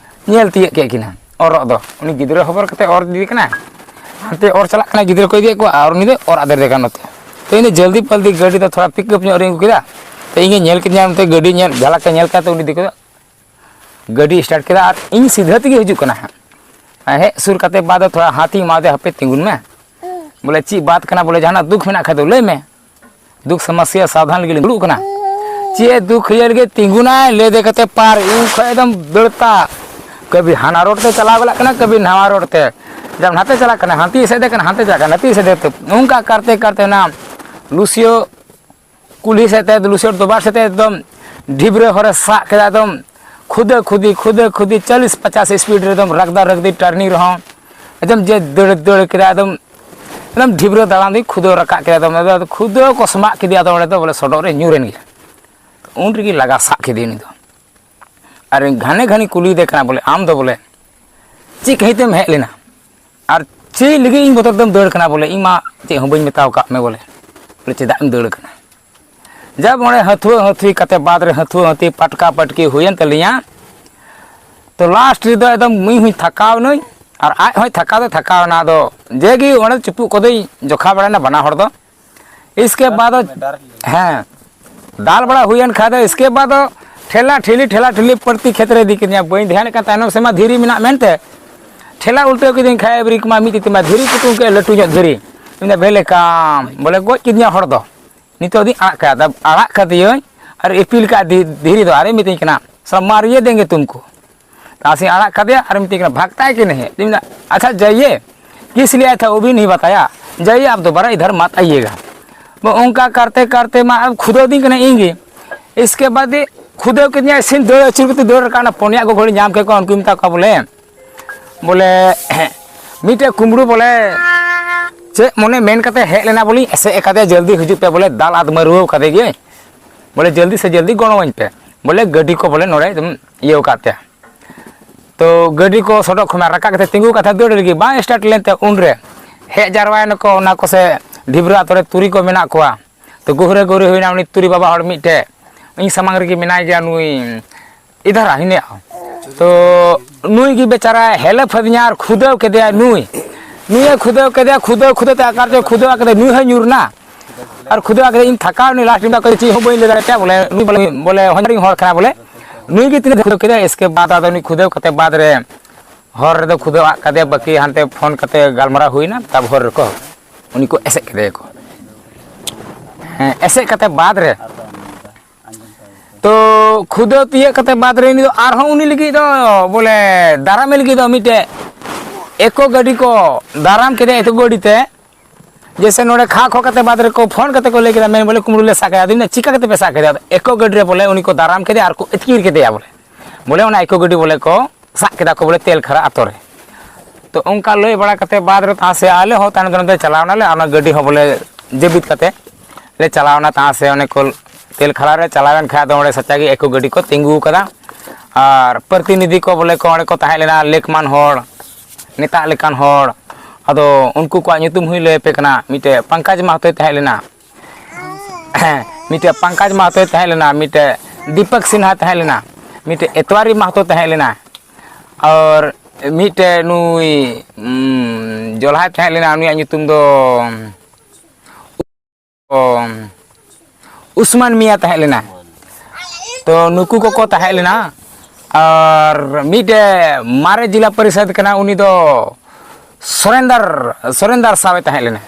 ᱧᱮᱞ ᱛᱤᱭᱟᱹᱜ ᱠᱮᱫ ᱠᱤᱱᱟ ᱚᱨᱚᱜ ᱫᱚ᱾ ᱩᱱᱤ ᱜᱤᱫᱽᱨᱟᱹ ᱦᱚᱵᱚᱨ ᱠᱟᱛᱮ ᱚᱨ ᱤᱫᱤᱭᱮ ᱠᱟᱱᱟ, ᱦᱟᱱᱛᱮ ᱚᱨ ᱪᱟᱞᱟᱜ ᱠᱟᱱᱟ, ᱜᱤᱫᱽᱨᱟᱹ ᱠᱚ ᱤᱫᱤᱭᱮᱫ ᱠᱚᱣᱟ, ᱟᱨ ᱩᱱᱤ ᱫᱚ ᱚᱨ ᱟᱫᱮᱨ ᱫᱮ ᱠᱟᱱᱟ ᱱᱚᱛᱮ᱾ ᱛᱚ ᱤᱧ ᱫᱚ ᱡᱚᱞᱫᱤ ᱯᱟᱞᱫᱤ ᱜᱟᱹᱰᱤ ᱫᱚ ᱛᱷᱚᱲᱟ ᱯᱤᱠᱟᱯ ᱧᱚᱜ ᱨᱤᱧ ᱟᱹᱜᱩ ᱠᱮᱫᱟ, ᱛᱚ ᱤᱧ ᱜᱮ ᱧᱮᱞ ᱠᱮᱫᱤᱧᱟ ᱱᱚᱛᱮ ᱜᱟᱹᱰᱤ ᱧᱮᱞ ᱡᱷᱟᱞᱟᱠ ᱮ ᱧᱮᱞ ᱠᱮᱫᱟ, ᱛᱚ ᱩᱱᱤ ᱫᱤᱠᱩ ᱫᱚ ᱜᱟᱹᱰᱤ ᱥᱴᱟᱨᱴ ᱠᱮᱫᱟ ᱟᱨ ᱤᱧ ᱥᱤᱫᱷᱟᱹ ᱛᱮᱜᱮ ᱦᱤᱡᱩᱜ ᱠᱟᱱᱟ ᱦᱟᱸᱜ᱾ ᱟᱨ ᱦᱮᱡ ᱥᱩᱨ ᱠᱟᱛᱮ ᱵᱟᱫ ᱛᱷᱚᱲᱟ ᱦᱟᱛ ᱤᱧ ᱮᱢᱟᱫᱮᱭᱟ, "ᱦᱟᱯᱮ ᱛᱤᱸᱜᱩᱱ ᱢᱮ, ᱵᱚᱞᱮ ᱪᱮᱫ ᱵᱟᱛ ᱠᱟᱱᱟ, ᱵᱚᱞᱮ ᱡᱟᱦᱟᱱᱟᱜ ᱫᱩᱠ ᱢᱮᱱᱟᱜ ᱠᱷᱟᱡ ᱫᱚ ᱞᱟᱹᱭ ᱢᱮ, ᱫᱩᱠ ᱥᱚᱢᱚᱥᱥᱟ ᱥᱟᱵᱫᱷᱟᱱ ᱞᱟᱹᱜᱤᱫ ᱞᱤᱧ ᱫᱩᱲᱩᱵ ᱠᱟᱱᱟ᱾" ᱪᱮᱫ ᱫᱩᱠ ᱦᱩᱭᱩᱜ ᱞᱟᱹᱜᱤᱫ ᱛᱤᱸᱜᱩᱱᱟᱭ ᱞᱟᱹᱭ ᱫᱮ ᱠᱟᱛᱮ ᱯᱟᱨ ᱤᱧ ᱠᱷᱚᱡ ᱮᱠᱫᱚᱢ ᱫᱟᱹᱲᱛᱟ ᱠᱟᱹᱵᱷᱤ ᱦᱟᱱᱟ ᱨᱳᱰ ᱛᱮ ᱪᱟᱞᱟᱣ ᱜᱚᱫᱚᱜ ᱠᱟᱱᱟ, ᱠᱟᱹᱵᱷᱤ ᱱᱟᱣᱟ ᱨᱳᱰ ᱛᱮ᱾ ᱡᱟᱵ ᱱᱟᱛᱮ ᱪᱟᱞᱟᱜ ᱠᱟᱱᱟ, ᱦᱟᱱᱛᱮ ᱥᱮᱫ ᱛᱮ ᱠᱟᱱᱟ, ᱦᱟᱱᱛᱮ ᱪᱟᱞᱟᱜ ᱠᱟᱱᱟ, ᱱᱟᱛᱮ ᱥᱮᱫ ᱛᱮ᱾ ᱚᱱᱠᱟ ᱠᱟᱨᱛᱮ ᱠᱟᱨᱛᱮ ᱚᱱᱟ ᱞᱩᱥᱤᱭᱳ ᱠᱩᱞᱦᱤ ᱥᱮᱫ ᱛᱮ, ᱞᱩᱥᱤᱭᱳ ᱫᱚᱨᱵᱟᱨ ᱥᱮᱫ ᱛᱮ ᱮᱠᱫᱚᱢ ᱰᱷᱤᱵᱽᱨᱟᱹ ᱦᱚᱨᱮ ᱥᱟᱵ ᱠᱮᱫᱟ, ᱮᱠᱫᱚᱢ ᱠᱷᱩᱫᱟᱹ ᱠᱷᱩᱫᱤ, ᱠᱷᱩᱫᱟᱹ ᱠᱷᱩᱫᱤ, ᱪᱚᱞᱞᱤᱥ ᱯᱚᱪᱟᱥ ᱥᱯᱤᱰ ᱨᱮ ᱮᱠᱫᱚᱢ ᱨᱟᱜᱽᱫᱟ ᱨᱟᱜᱽᱫᱤ ᱴᱟᱨᱱᱤᱝ ᱨᱮᱦᱚᱸ ᱮᱠᱫᱚᱢ ᱡᱮ ᱫᱟᱹᱲ ᱫᱟᱹᱲ ᱠᱮᱫᱟ, ᱮᱠᱫᱚᱢ, ᱮᱠᱫᱚᱢ ᱰᱷᱤᱵᱽᱨᱟᱹ ᱫᱟᱬᱟᱱ ᱫᱚᱭ ᱠᱷᱩᱫᱟᱹ ᱨᱟᱠᱟᱵ ᱠᱮᱫᱟ, ᱮᱠᱫᱚᱢ, ᱮᱠᱫᱚᱢ ᱠᱷᱩᱫᱟᱹ ᱠᱚ ᱥᱟᱢᱟᱜ ᱠᱮᱫᱮᱭᱟ, ᱟᱫᱚ ᱚᱸᱰᱮ ᱫᱚ ᱵᱚᱞᱮ ᱥᱚᱰᱚᱜ ᱨᱮ ᱧᱩᱨ ᱮᱱ ᱜᱮ᱾ ᱩᱱ ᱨᱮᱜᱮ ᱞᱟᱜᱟ ᱥᱟᱵ ᱠᱮᱫᱮᱭᱟ ᱩᱱᱤ ᱫᱚ᱾ ᱟᱨ ᱜᱷᱟᱱᱮ ᱜᱷᱟᱱᱮ ᱠᱩᱞᱤᱭᱮᱫᱮ ᱠᱟᱱᱟ ᱵᱚᱞᱮ, "ᱟᱢ ᱫᱚ ᱵᱚᱞᱮ ᱪᱮᱫ ᱠᱷᱟᱹᱛᱤᱨ ᱛᱮᱢ ᱦᱮᱡ ᱞᱮᱱᱟ? ᱟᱨ ᱪᱮᱫ ᱞᱟᱹᱜᱤᱫ ᱤᱧ ᱵᱚᱛᱚᱨ ᱛᱮᱢ ᱫᱟᱹᱲ ᱠᱟᱱᱟ? ᱵᱚᱞᱮ ᱤᱧ ᱢᱟ ᱪᱮᱫ ᱦᱚᱸ ᱵᱟᱹᱧ ᱢᱮᱛᱟᱣ ᱟᱠᱟᱫ ᱢᱮ, ᱵᱚᱞᱮ, ᱵᱚᱞᱮ ᱪᱮᱫᱟᱜ ᱮᱢ ᱫᱟᱹᱲ ᱠᱟᱱᱟ?" ᱡᱟᱵ ᱚᱸᱰᱮ ᱦᱟᱹᱛᱷᱩᱣᱟᱹ ᱦᱟᱹᱛᱷᱩᱭ ᱠᱟᱛᱮ ᱵᱟᱫᱽ ᱨᱮ ᱦᱟᱹᱛᱷᱩᱣᱟᱹ ᱦᱟᱹᱛᱷᱩᱭ ᱯᱟᱴᱠᱟ ᱯᱟᱴᱠᱤ ᱦᱩᱭᱮᱱ ᱛᱟᱹᱞᱤᱧᱟ᱾ ᱛᱚ ᱞᱟᱥᱴ ᱨᱮᱫᱚ ᱮᱠᱫᱚᱢ ᱤᱧ ᱦᱚᱸᱧ ᱛᱷᱟᱠᱟᱣ ᱮᱱᱟᱹᱧ ᱟᱨ ᱟᱡ ᱦᱚᱸᱭ ᱛᱷᱟᱠᱟᱣ ᱫᱚᱭ ᱛᱷᱟᱠᱟᱣ ᱮᱱᱟ᱾ ᱟᱫᱚ ᱡᱮ ᱜᱮ ᱚᱸᱰᱮ ᱪᱩᱯᱩᱜ ᱠᱚᱫᱚᱭ ᱡᱚᱠᱷᱟ ᱵᱟᱲᱟᱭᱮᱱᱟ ᱵᱟᱱᱟ ᱦᱚᱲ ᱫᱚ᱾ ᱤᱥᱠᱮ ᱵᱟᱫ, ᱦᱮᱸ, ᱫᱟᱞ ᱵᱟᱲᱟ ᱦᱩᱭᱮᱱ ᱠᱷᱟᱡ ᱫᱚ ᱤᱥᱠᱮ ᱵᱟᱫ ᱫᱚ ᱴᱷᱮᱞᱟ ᱴᱷᱮᱞᱤ, ᱴᱷᱮᱞᱟ ᱴᱷᱮᱞᱤ ᱯᱨᱚᱛᱤ ᱠᱷᱮᱛ ᱨᱮ ᱤᱫᱤ ᱠᱮᱫᱤᱧᱟ᱾ ᱵᱟᱹᱧ ᱫᱷᱮᱭᱟᱱᱮᱫ ᱠᱟᱱ ᱛᱟᱭᱱᱚᱢ ᱥᱮᱫ ᱢᱟ ᱫᱷᱤᱨᱤ ᱢᱮᱱᱟᱜ ᱢᱮᱱᱛᱮ᱾ ᱴᱷᱮᱞᱟ ᱩᱞᱴᱟᱹᱣ ᱠᱤᱫᱤᱧ ᱠᱷᱟᱡ ᱵᱨᱮᱠ ᱢᱟ ᱢᱤᱫ ᱛᱤ ᱢᱟ ᱫᱷᱤᱨᱤ ᱠᱩᱴᱩᱝ ᱠᱮᱫ, ᱞᱟᱹᱴᱩ ᱧᱚᱜ ᱫᱷᱤᱨᱤ᱾ ᱢᱮᱱᱫᱟ, "ᱵᱷᱮᱞᱮ ᱠᱟᱢ, ᱵᱚᱞᱮ ᱜᱚᱡ ᱠᱤᱫᱤᱧᱟ ᱦᱚᱲ ᱫᱚ, ᱱᱤᱛᱚᱜ ᱫᱚᱧ ᱟᱲᱟᱜ ᱠᱟᱭᱟ, ᱟᱲᱟᱜ ᱠᱟᱫᱮᱭᱟᱹᱧ ᱟᱨ ᱤᱯᱤᱞ ᱠᱟᱜ ᱫᱷᱤ-, ᱫᱷᱤᱨᱤ ᱫᱚ ᱟᱨᱮ ᱢᱤᱛᱟᱹᱧ ᱠᱟᱱᱟ, 'ᱥᱟᱞᱟ ᱢᱟᱨ ᱤᱭᱮ ᱫᱮᱝᱜᱮ ᱛᱩᱢᱠᱳ.'" ᱛᱟᱥᱤᱧ ᱟᱲᱟᱜ ᱠᱟᱫᱮᱭᱟ ᱟᱨ ᱢᱤᱛᱟᱹᱧ ᱠᱟᱱᱟ, "ᱵᱷᱟᱜᱽᱛᱟ ᱦᱮ ᱠᱤ ᱱᱟᱦᱤ?" ᱟᱫᱚᱧ ᱢᱮᱱᱫᱟ, "ᱟᱪᱪᱷᱟ ᱡᱟᱭᱮ, ᱠᱤᱥ ᱞᱤᱭᱮ ᱟᱭᱟ ᱛᱷᱟ ᱣᱳ ᱵᱷᱤ ᱱᱟᱦᱤ ᱵᱟᱛᱟᱭᱟ, ᱡᱟᱭᱮ ᱟᱯ ᱫᱳᱵᱟᱨᱟ ᱤᱫᱷᱟᱨ ᱢᱟᱛ ᱟᱭᱤᱭᱮᱜᱟ᱾" ᱵᱟ, ᱚᱱᱠᱟ ᱠᱟᱨᱛᱮ ᱠᱟᱨᱛᱮ ᱢᱟ ᱟᱨ ᱠᱷᱩᱫᱟᱹᱣ ᱫᱤᱧ ᱠᱟᱱᱟ ᱤᱧ ᱜᱮ᱾ ᱤᱥᱠᱮ ᱵᱟᱫ ᱠᱷᱩᱫᱟᱹᱣ ᱠᱤᱫᱤᱧᱟ, ᱤᱥᱤᱱ ᱫᱟᱹᱲ ᱟᱹᱪᱩᱨ ᱠᱟᱛᱮ ᱫᱟᱹᱲ ᱨᱟᱠᱟᱵ ᱮᱱᱟ᱾ ᱯᱚᱱᱭᱟ ᱜᱚᱜᱚ ᱦᱚᱲᱤᱧ ᱧᱟᱢ ᱠᱮᱫ ᱠᱚᱣᱟ, ᱩᱱᱠᱩᱧ ᱢᱮᱛᱟ ᱠᱚᱣᱟ ᱵᱚᱞᱮ, ᱵᱚᱞᱮ, ᱢᱤᱫᱴᱮᱡ ᱠᱩᱢᱵᱽᱲᱩ ᱵᱚᱞᱮ ᱪᱮᱫ ᱢᱚᱱᱮ ᱢᱮᱱ ᱠᱟᱛᱮ ᱦᱮᱡ ᱞᱮᱱᱟ ᱵᱚᱞᱮ, ᱮᱥᱮᱫ ᱟᱠᱟᱫᱮᱭᱟ, ᱡᱚᱞᱫᱤ ᱦᱤᱡᱩᱜ ᱯᱮ ᱵᱚᱞᱮ, ᱫᱟᱞ ᱟᱫ ᱢᱟᱹᱨᱩᱣᱟᱹᱣ ᱠᱟᱫᱮ ᱜᱮ, ᱵᱚᱞᱮ ᱡᱚᱞᱫᱤ ᱥᱮ ᱡᱚᱞᱫᱤ ᱜᱚᱲᱚᱣᱟᱹᱧ ᱯᱮ, ᱵᱚᱞᱮ ᱜᱟᱹᱰᱤ ᱠᱚ ᱵᱚᱞᱮ ᱱᱚᱰᱮ ᱮᱠᱫᱚᱢ ᱤᱭᱟᱹᱣ ᱠᱟᱫ ᱛᱟᱭᱟ᱾ ᱛᱚ ᱜᱟᱹᱰᱤ ᱠᱚ ᱥᱚᱰᱚᱜ ᱠᱷᱚᱱ ᱨᱟᱠᱟᱵ ᱠᱟᱛᱮ ᱛᱤᱸᱜᱩ ᱠᱟᱛᱷᱟ ᱫᱟᱹᱲ ᱞᱟᱹᱜᱤᱫ ᱵᱟᱝ ᱥᱴᱟᱨᱴ ᱞᱮᱱᱛᱮ ᱩᱱᱨᱮ ᱦᱮᱡ ᱡᱟᱨᱣᱟᱭᱮᱱᱟᱠᱚ ᱚᱱᱟ ᱠᱚᱥᱮ ᱰᱷᱤᱵᱽᱨᱟᱹ ᱟᱛᱳ ᱨᱮ ᱛᱩᱨᱤ ᱠᱚ ᱢᱮᱱᱟᱜ ᱠᱚᱣᱟ᱾ ᱛᱚ ᱜᱩᱦᱨᱟᱹ ᱜᱩᱦᱨᱤ ᱦᱩᱭᱱᱟ, ᱩᱱᱤ ᱛᱩᱨᱤ ᱵᱟᱵᱟ ᱦᱚᱲ ᱢᱤᱫᱴᱮᱡ ᱤᱧ ᱥᱟᱢᱟᱝ ᱨᱮᱜᱮ ᱢᱮᱱᱟᱭ ᱜᱮᱭᱟ, ᱱᱩᱭ ᱤᱫᱷᱟᱨᱟ ᱦᱤᱱᱟᱹᱭᱟ᱾ ᱛᱚ ᱱᱩᱭ ᱜᱮ ᱵᱮᱪᱟᱨᱟᱭ ᱦᱮᱞᱮᱯ ᱟᱹᱫᱤᱧᱟ ᱟᱨ ᱠᱷᱩᱫᱟᱹᱣ ᱠᱮᱫᱮᱭᱟ ᱱᱩᱭ᱾ ᱱᱩᱭᱮ ᱠᱷᱩᱫᱟᱹᱣ ᱠᱮᱫᱮᱭᱟ, ᱠᱷᱩᱫᱟᱹᱣ ᱠᱷᱩᱫᱟᱹᱣ ᱛᱮ ᱚᱠᱟ ᱨᱮᱪᱚᱭ ᱠᱷᱩᱫᱟᱹᱣ ᱠᱮᱫᱮ, ᱱᱩᱭ ᱦᱚᱸᱭ ᱧᱩᱨ ᱮᱱᱟ᱾ ᱟᱨ ᱠᱷᱩᱫᱟᱹᱣ ᱠᱮᱫᱮ, ᱤᱧ ᱛᱷᱟᱠᱟᱣ ᱱᱟᱹᱧ, ᱞᱟᱥᱴ ᱤᱧ ᱪᱮᱫ ᱦᱚᱸ ᱵᱟᱹᱧ ᱞᱟᱹᱭ ᱫᱟᱲᱮᱭᱟᱜ ᱛᱟᱭᱟ ᱵᱚᱞᱮ, ᱱᱩᱭ ᱵᱚᱞᱮ, ᱵᱚᱞᱮ ᱦᱚᱧᱦᱟᱨᱤᱧ ᱦᱚᱲ ᱠᱟᱱᱟ ᱵᱚᱞᱮ᱾ ᱱᱩᱭ ᱜᱮ ᱛᱤᱱᱟᱹᱜ ᱠᱷᱩᱫᱟᱹᱣ ᱠᱮᱫᱮᱭᱟ, ᱤᱥᱠᱮ ᱵᱟᱫ ᱟᱫᱚ ᱱᱩᱭ ᱠᱷᱩᱫᱟᱹᱣ ᱠᱟᱛᱮ ᱵᱟᱫ ᱨᱮ ᱦᱚᱨ ᱨᱮᱫᱚ ᱠᱷᱩᱫᱟᱹᱣ ᱟᱫ ᱠᱟᱫᱮᱭᱟ, ᱵᱟᱹᱠᱤ ᱦᱟᱱᱛᱮ ᱯᱷᱳᱱ ᱠᱟᱛᱮ ᱜᱟᱞᱢᱟᱨᱟᱣ ᱦᱩᱭᱱᱟ, ᱛᱟᱵ ᱦᱚᱨ ᱨᱮᱠᱚ ᱩᱱᱤ ᱠᱚ ᱮᱥᱮᱫ ᱠᱮᱫᱮᱭᱟᱠᱚ᱾ ᱦᱮᱸ, ᱮᱥᱮᱫ ᱠᱟᱛᱮ ᱵᱟᱫ ᱨᱮ ᱛᱚ ᱠᱷᱩᱫᱟᱹᱣ ᱛᱤᱭᱟᱹᱜ ᱠᱟᱛᱮ ᱵᱟᱫᱽ ᱨᱮ ᱩᱱᱤ ᱫᱚ ᱟᱨᱦᱚᱸ ᱩᱱᱤ ᱞᱟᱹᱜᱤᱫ ᱫᱚ ᱵᱚᱞᱮ ᱫᱟᱨᱟᱢᱮ ᱞᱟᱹᱜᱤᱫ ᱫᱚ ᱢᱤᱫᱴᱮᱡ ᱮᱠᱳ ᱜᱟᱹᱰᱤ ᱠᱚ ᱫᱟᱨᱟᱢ ᱠᱮᱫᱮᱭᱟ, ᱮᱠᱳ ᱜᱟᱹᱰᱤ ᱛᱮ᱾ ᱡᱮᱭᱥᱮ ᱱᱚᱰᱮ ᱠᱷᱟ ᱠᱷᱚ ᱠᱟᱛᱮ ᱵᱟᱫᱽ ᱨᱮᱠᱚ ᱯᱷᱳᱱ ᱠᱟᱛᱮ ᱠᱚ ᱞᱟᱹᱭ ᱠᱮᱫᱟ, ᱢᱮᱱ ᱵᱚᱞᱮ ᱠᱩᱢᱵᱽᱲᱩ ᱞᱮ ᱥᱟᱵ ᱠᱮᱫᱟ᱾ ᱟᱫᱚ ᱢᱮᱱᱫᱟ, ᱪᱤᱠᱟ ᱠᱟᱛᱮ ᱯᱮ ᱥᱟᱵ ᱠᱮᱫᱟ? ᱟᱫᱚ ᱮᱠᱳ ᱜᱟᱹᱰᱤ ᱨᱮ ᱵᱚᱞᱮ ᱩᱱᱤ ᱠᱚ ᱫᱟᱨᱟᱢ ᱠᱮᱫᱮᱭᱟ ᱟᱨ ᱠᱚ ᱟᱹᱛᱠᱤᱨ ᱠᱮᱫᱮᱭᱟ ᱵᱚᱞᱮ᱾ ᱵᱚᱞᱮ ᱚᱱᱟ ᱮᱠᱳ ᱜᱟᱹᱰᱤ ᱵᱚᱞᱮ ᱠᱚ ᱥᱟᱵ ᱠᱮᱫᱟ ᱠᱚ ᱵᱚᱞᱮ ᱛᱮᱞᱠᱷᱟᱨᱟ ᱟᱛᱳ ᱨᱮ᱾ ᱛᱚ ᱚᱱᱠᱟ ᱞᱟᱹᱭ ᱵᱟᱲᱟ ᱠᱟᱛᱮ ᱵᱟᱫᱽ ᱨᱮ ᱛᱟᱦᱮᱸ ᱥᱮ ᱟᱞᱮ ᱦᱚᱸ ᱛᱟᱭᱱᱚᱢ ᱛᱟᱭᱱᱚᱢ ᱛᱮ ᱪᱟᱞᱟᱣ ᱱᱟᱞᱮ, ᱟᱨ ᱚᱱᱟ ᱜᱟᱹᱰᱤ ᱦᱚᱸ ᱵᱚᱞᱮ ᱡᱟᱹᱵᱤᱫ ᱠᱟᱛᱮ ᱞᱮ ᱪᱟᱞᱟᱣ ᱮᱱᱟ ᱛᱟᱦᱮᱸ ᱥᱮ ᱚᱱᱮ ᱠᱚ ᱛᱮᱞᱠᱷᱟᱨᱟ ᱨᱮ ᱪᱟᱞᱟᱣ ᱮᱱ ᱠᱷᱟᱡ ᱫᱚ ᱚᱸᱰᱮ ᱥᱟᱪᱟ ᱜᱮ ᱮᱠᱳ ᱜᱟᱹᱰᱤ ᱠᱚ ᱛᱤᱸᱜᱩ ᱟᱠᱟᱫᱟ᱾ ᱟᱨ ᱯᱨᱚᱛᱤᱱᱤᱫᱷᱤ ᱠᱚ ᱵᱚᱞᱮ ᱠᱚ ᱚᱸᱰᱮ ᱠᱚ ᱛᱟᱦᱮᱸ ᱞᱮᱱᱟ, ᱞᱮᱠᱢᱟᱱ ᱦᱚᱲ, ᱱᱮᱛᱟᱜ ᱞᱮᱠᱟᱱ ᱦᱚᱲ᱾ ᱟᱫᱚ ᱩᱱᱠᱩ ᱠᱚᱣᱟᱜ ᱧᱩᱛᱩᱢ ᱦᱚᱸᱧ ᱞᱟᱹᱭ ᱟᱯᱮ ᱠᱟᱱᱟ᱾ ᱢᱤᱫᱴᱮᱡ ᱯᱚᱝᱠᱟᱡᱽ ᱢᱟᱦᱛᱚᱭ ᱛᱟᱦᱮᱸ ᱞᱮᱱᱟ, ᱦᱮᱸ, ᱢᱤᱫᱴᱮᱡ ᱯᱚᱝᱠᱟᱡᱽ ᱢᱟᱦᱛᱚᱭ ᱛᱟᱦᱮᱸ ᱞᱮᱱᱟ, ᱢᱤᱫᱴᱮᱡ ᱫᱤᱯᱚᱠ ᱥᱤᱱᱦᱟ ᱛᱟᱦᱮᱸ ᱞᱮᱱᱟ, ᱢᱤᱫᱴᱮᱡ ᱮᱛᱣᱟᱨᱤ ᱢᱟᱦᱛᱚ ᱛᱟᱦᱮᱸ ᱞᱮᱱᱟ, ᱟᱨ ᱢᱤᱫᱴᱮᱡ ᱱᱩᱭ ᱩᱢ, ᱡᱚᱞᱦᱟᱭ ᱛᱟᱦᱮᱸ ᱞᱮᱱᱟ, ᱩᱱᱤᱭᱟᱜ ᱧᱩᱛᱩᱢ ᱫᱚ ᱚ, ᱩᱥᱢᱟᱱ ᱢᱤᱭᱟ ᱛᱟᱦᱮᱸ ᱞᱮᱱᱟ᱾ ᱛᱚ ᱱᱩᱠᱩ ᱠᱚᱠᱚ ᱛᱟᱦᱮᱸ ᱞᱮᱱᱟ᱾ ᱟᱨ ᱢᱤᱫᱴᱮᱡ ᱢᱟᱨᱮ ᱡᱮᱞᱟ ᱯᱚᱨᱤᱥᱚᱫᱽ ᱠᱟᱱᱟ, ᱩᱱᱤ ᱫᱚ ᱥᱚᱨᱮᱱᱫᱟᱨ, ᱥᱚᱨᱮᱱᱫᱟᱨ ᱥᱟᱶ ᱮ ᱛᱟᱦᱮᱸ ᱞᱮᱱᱟ᱾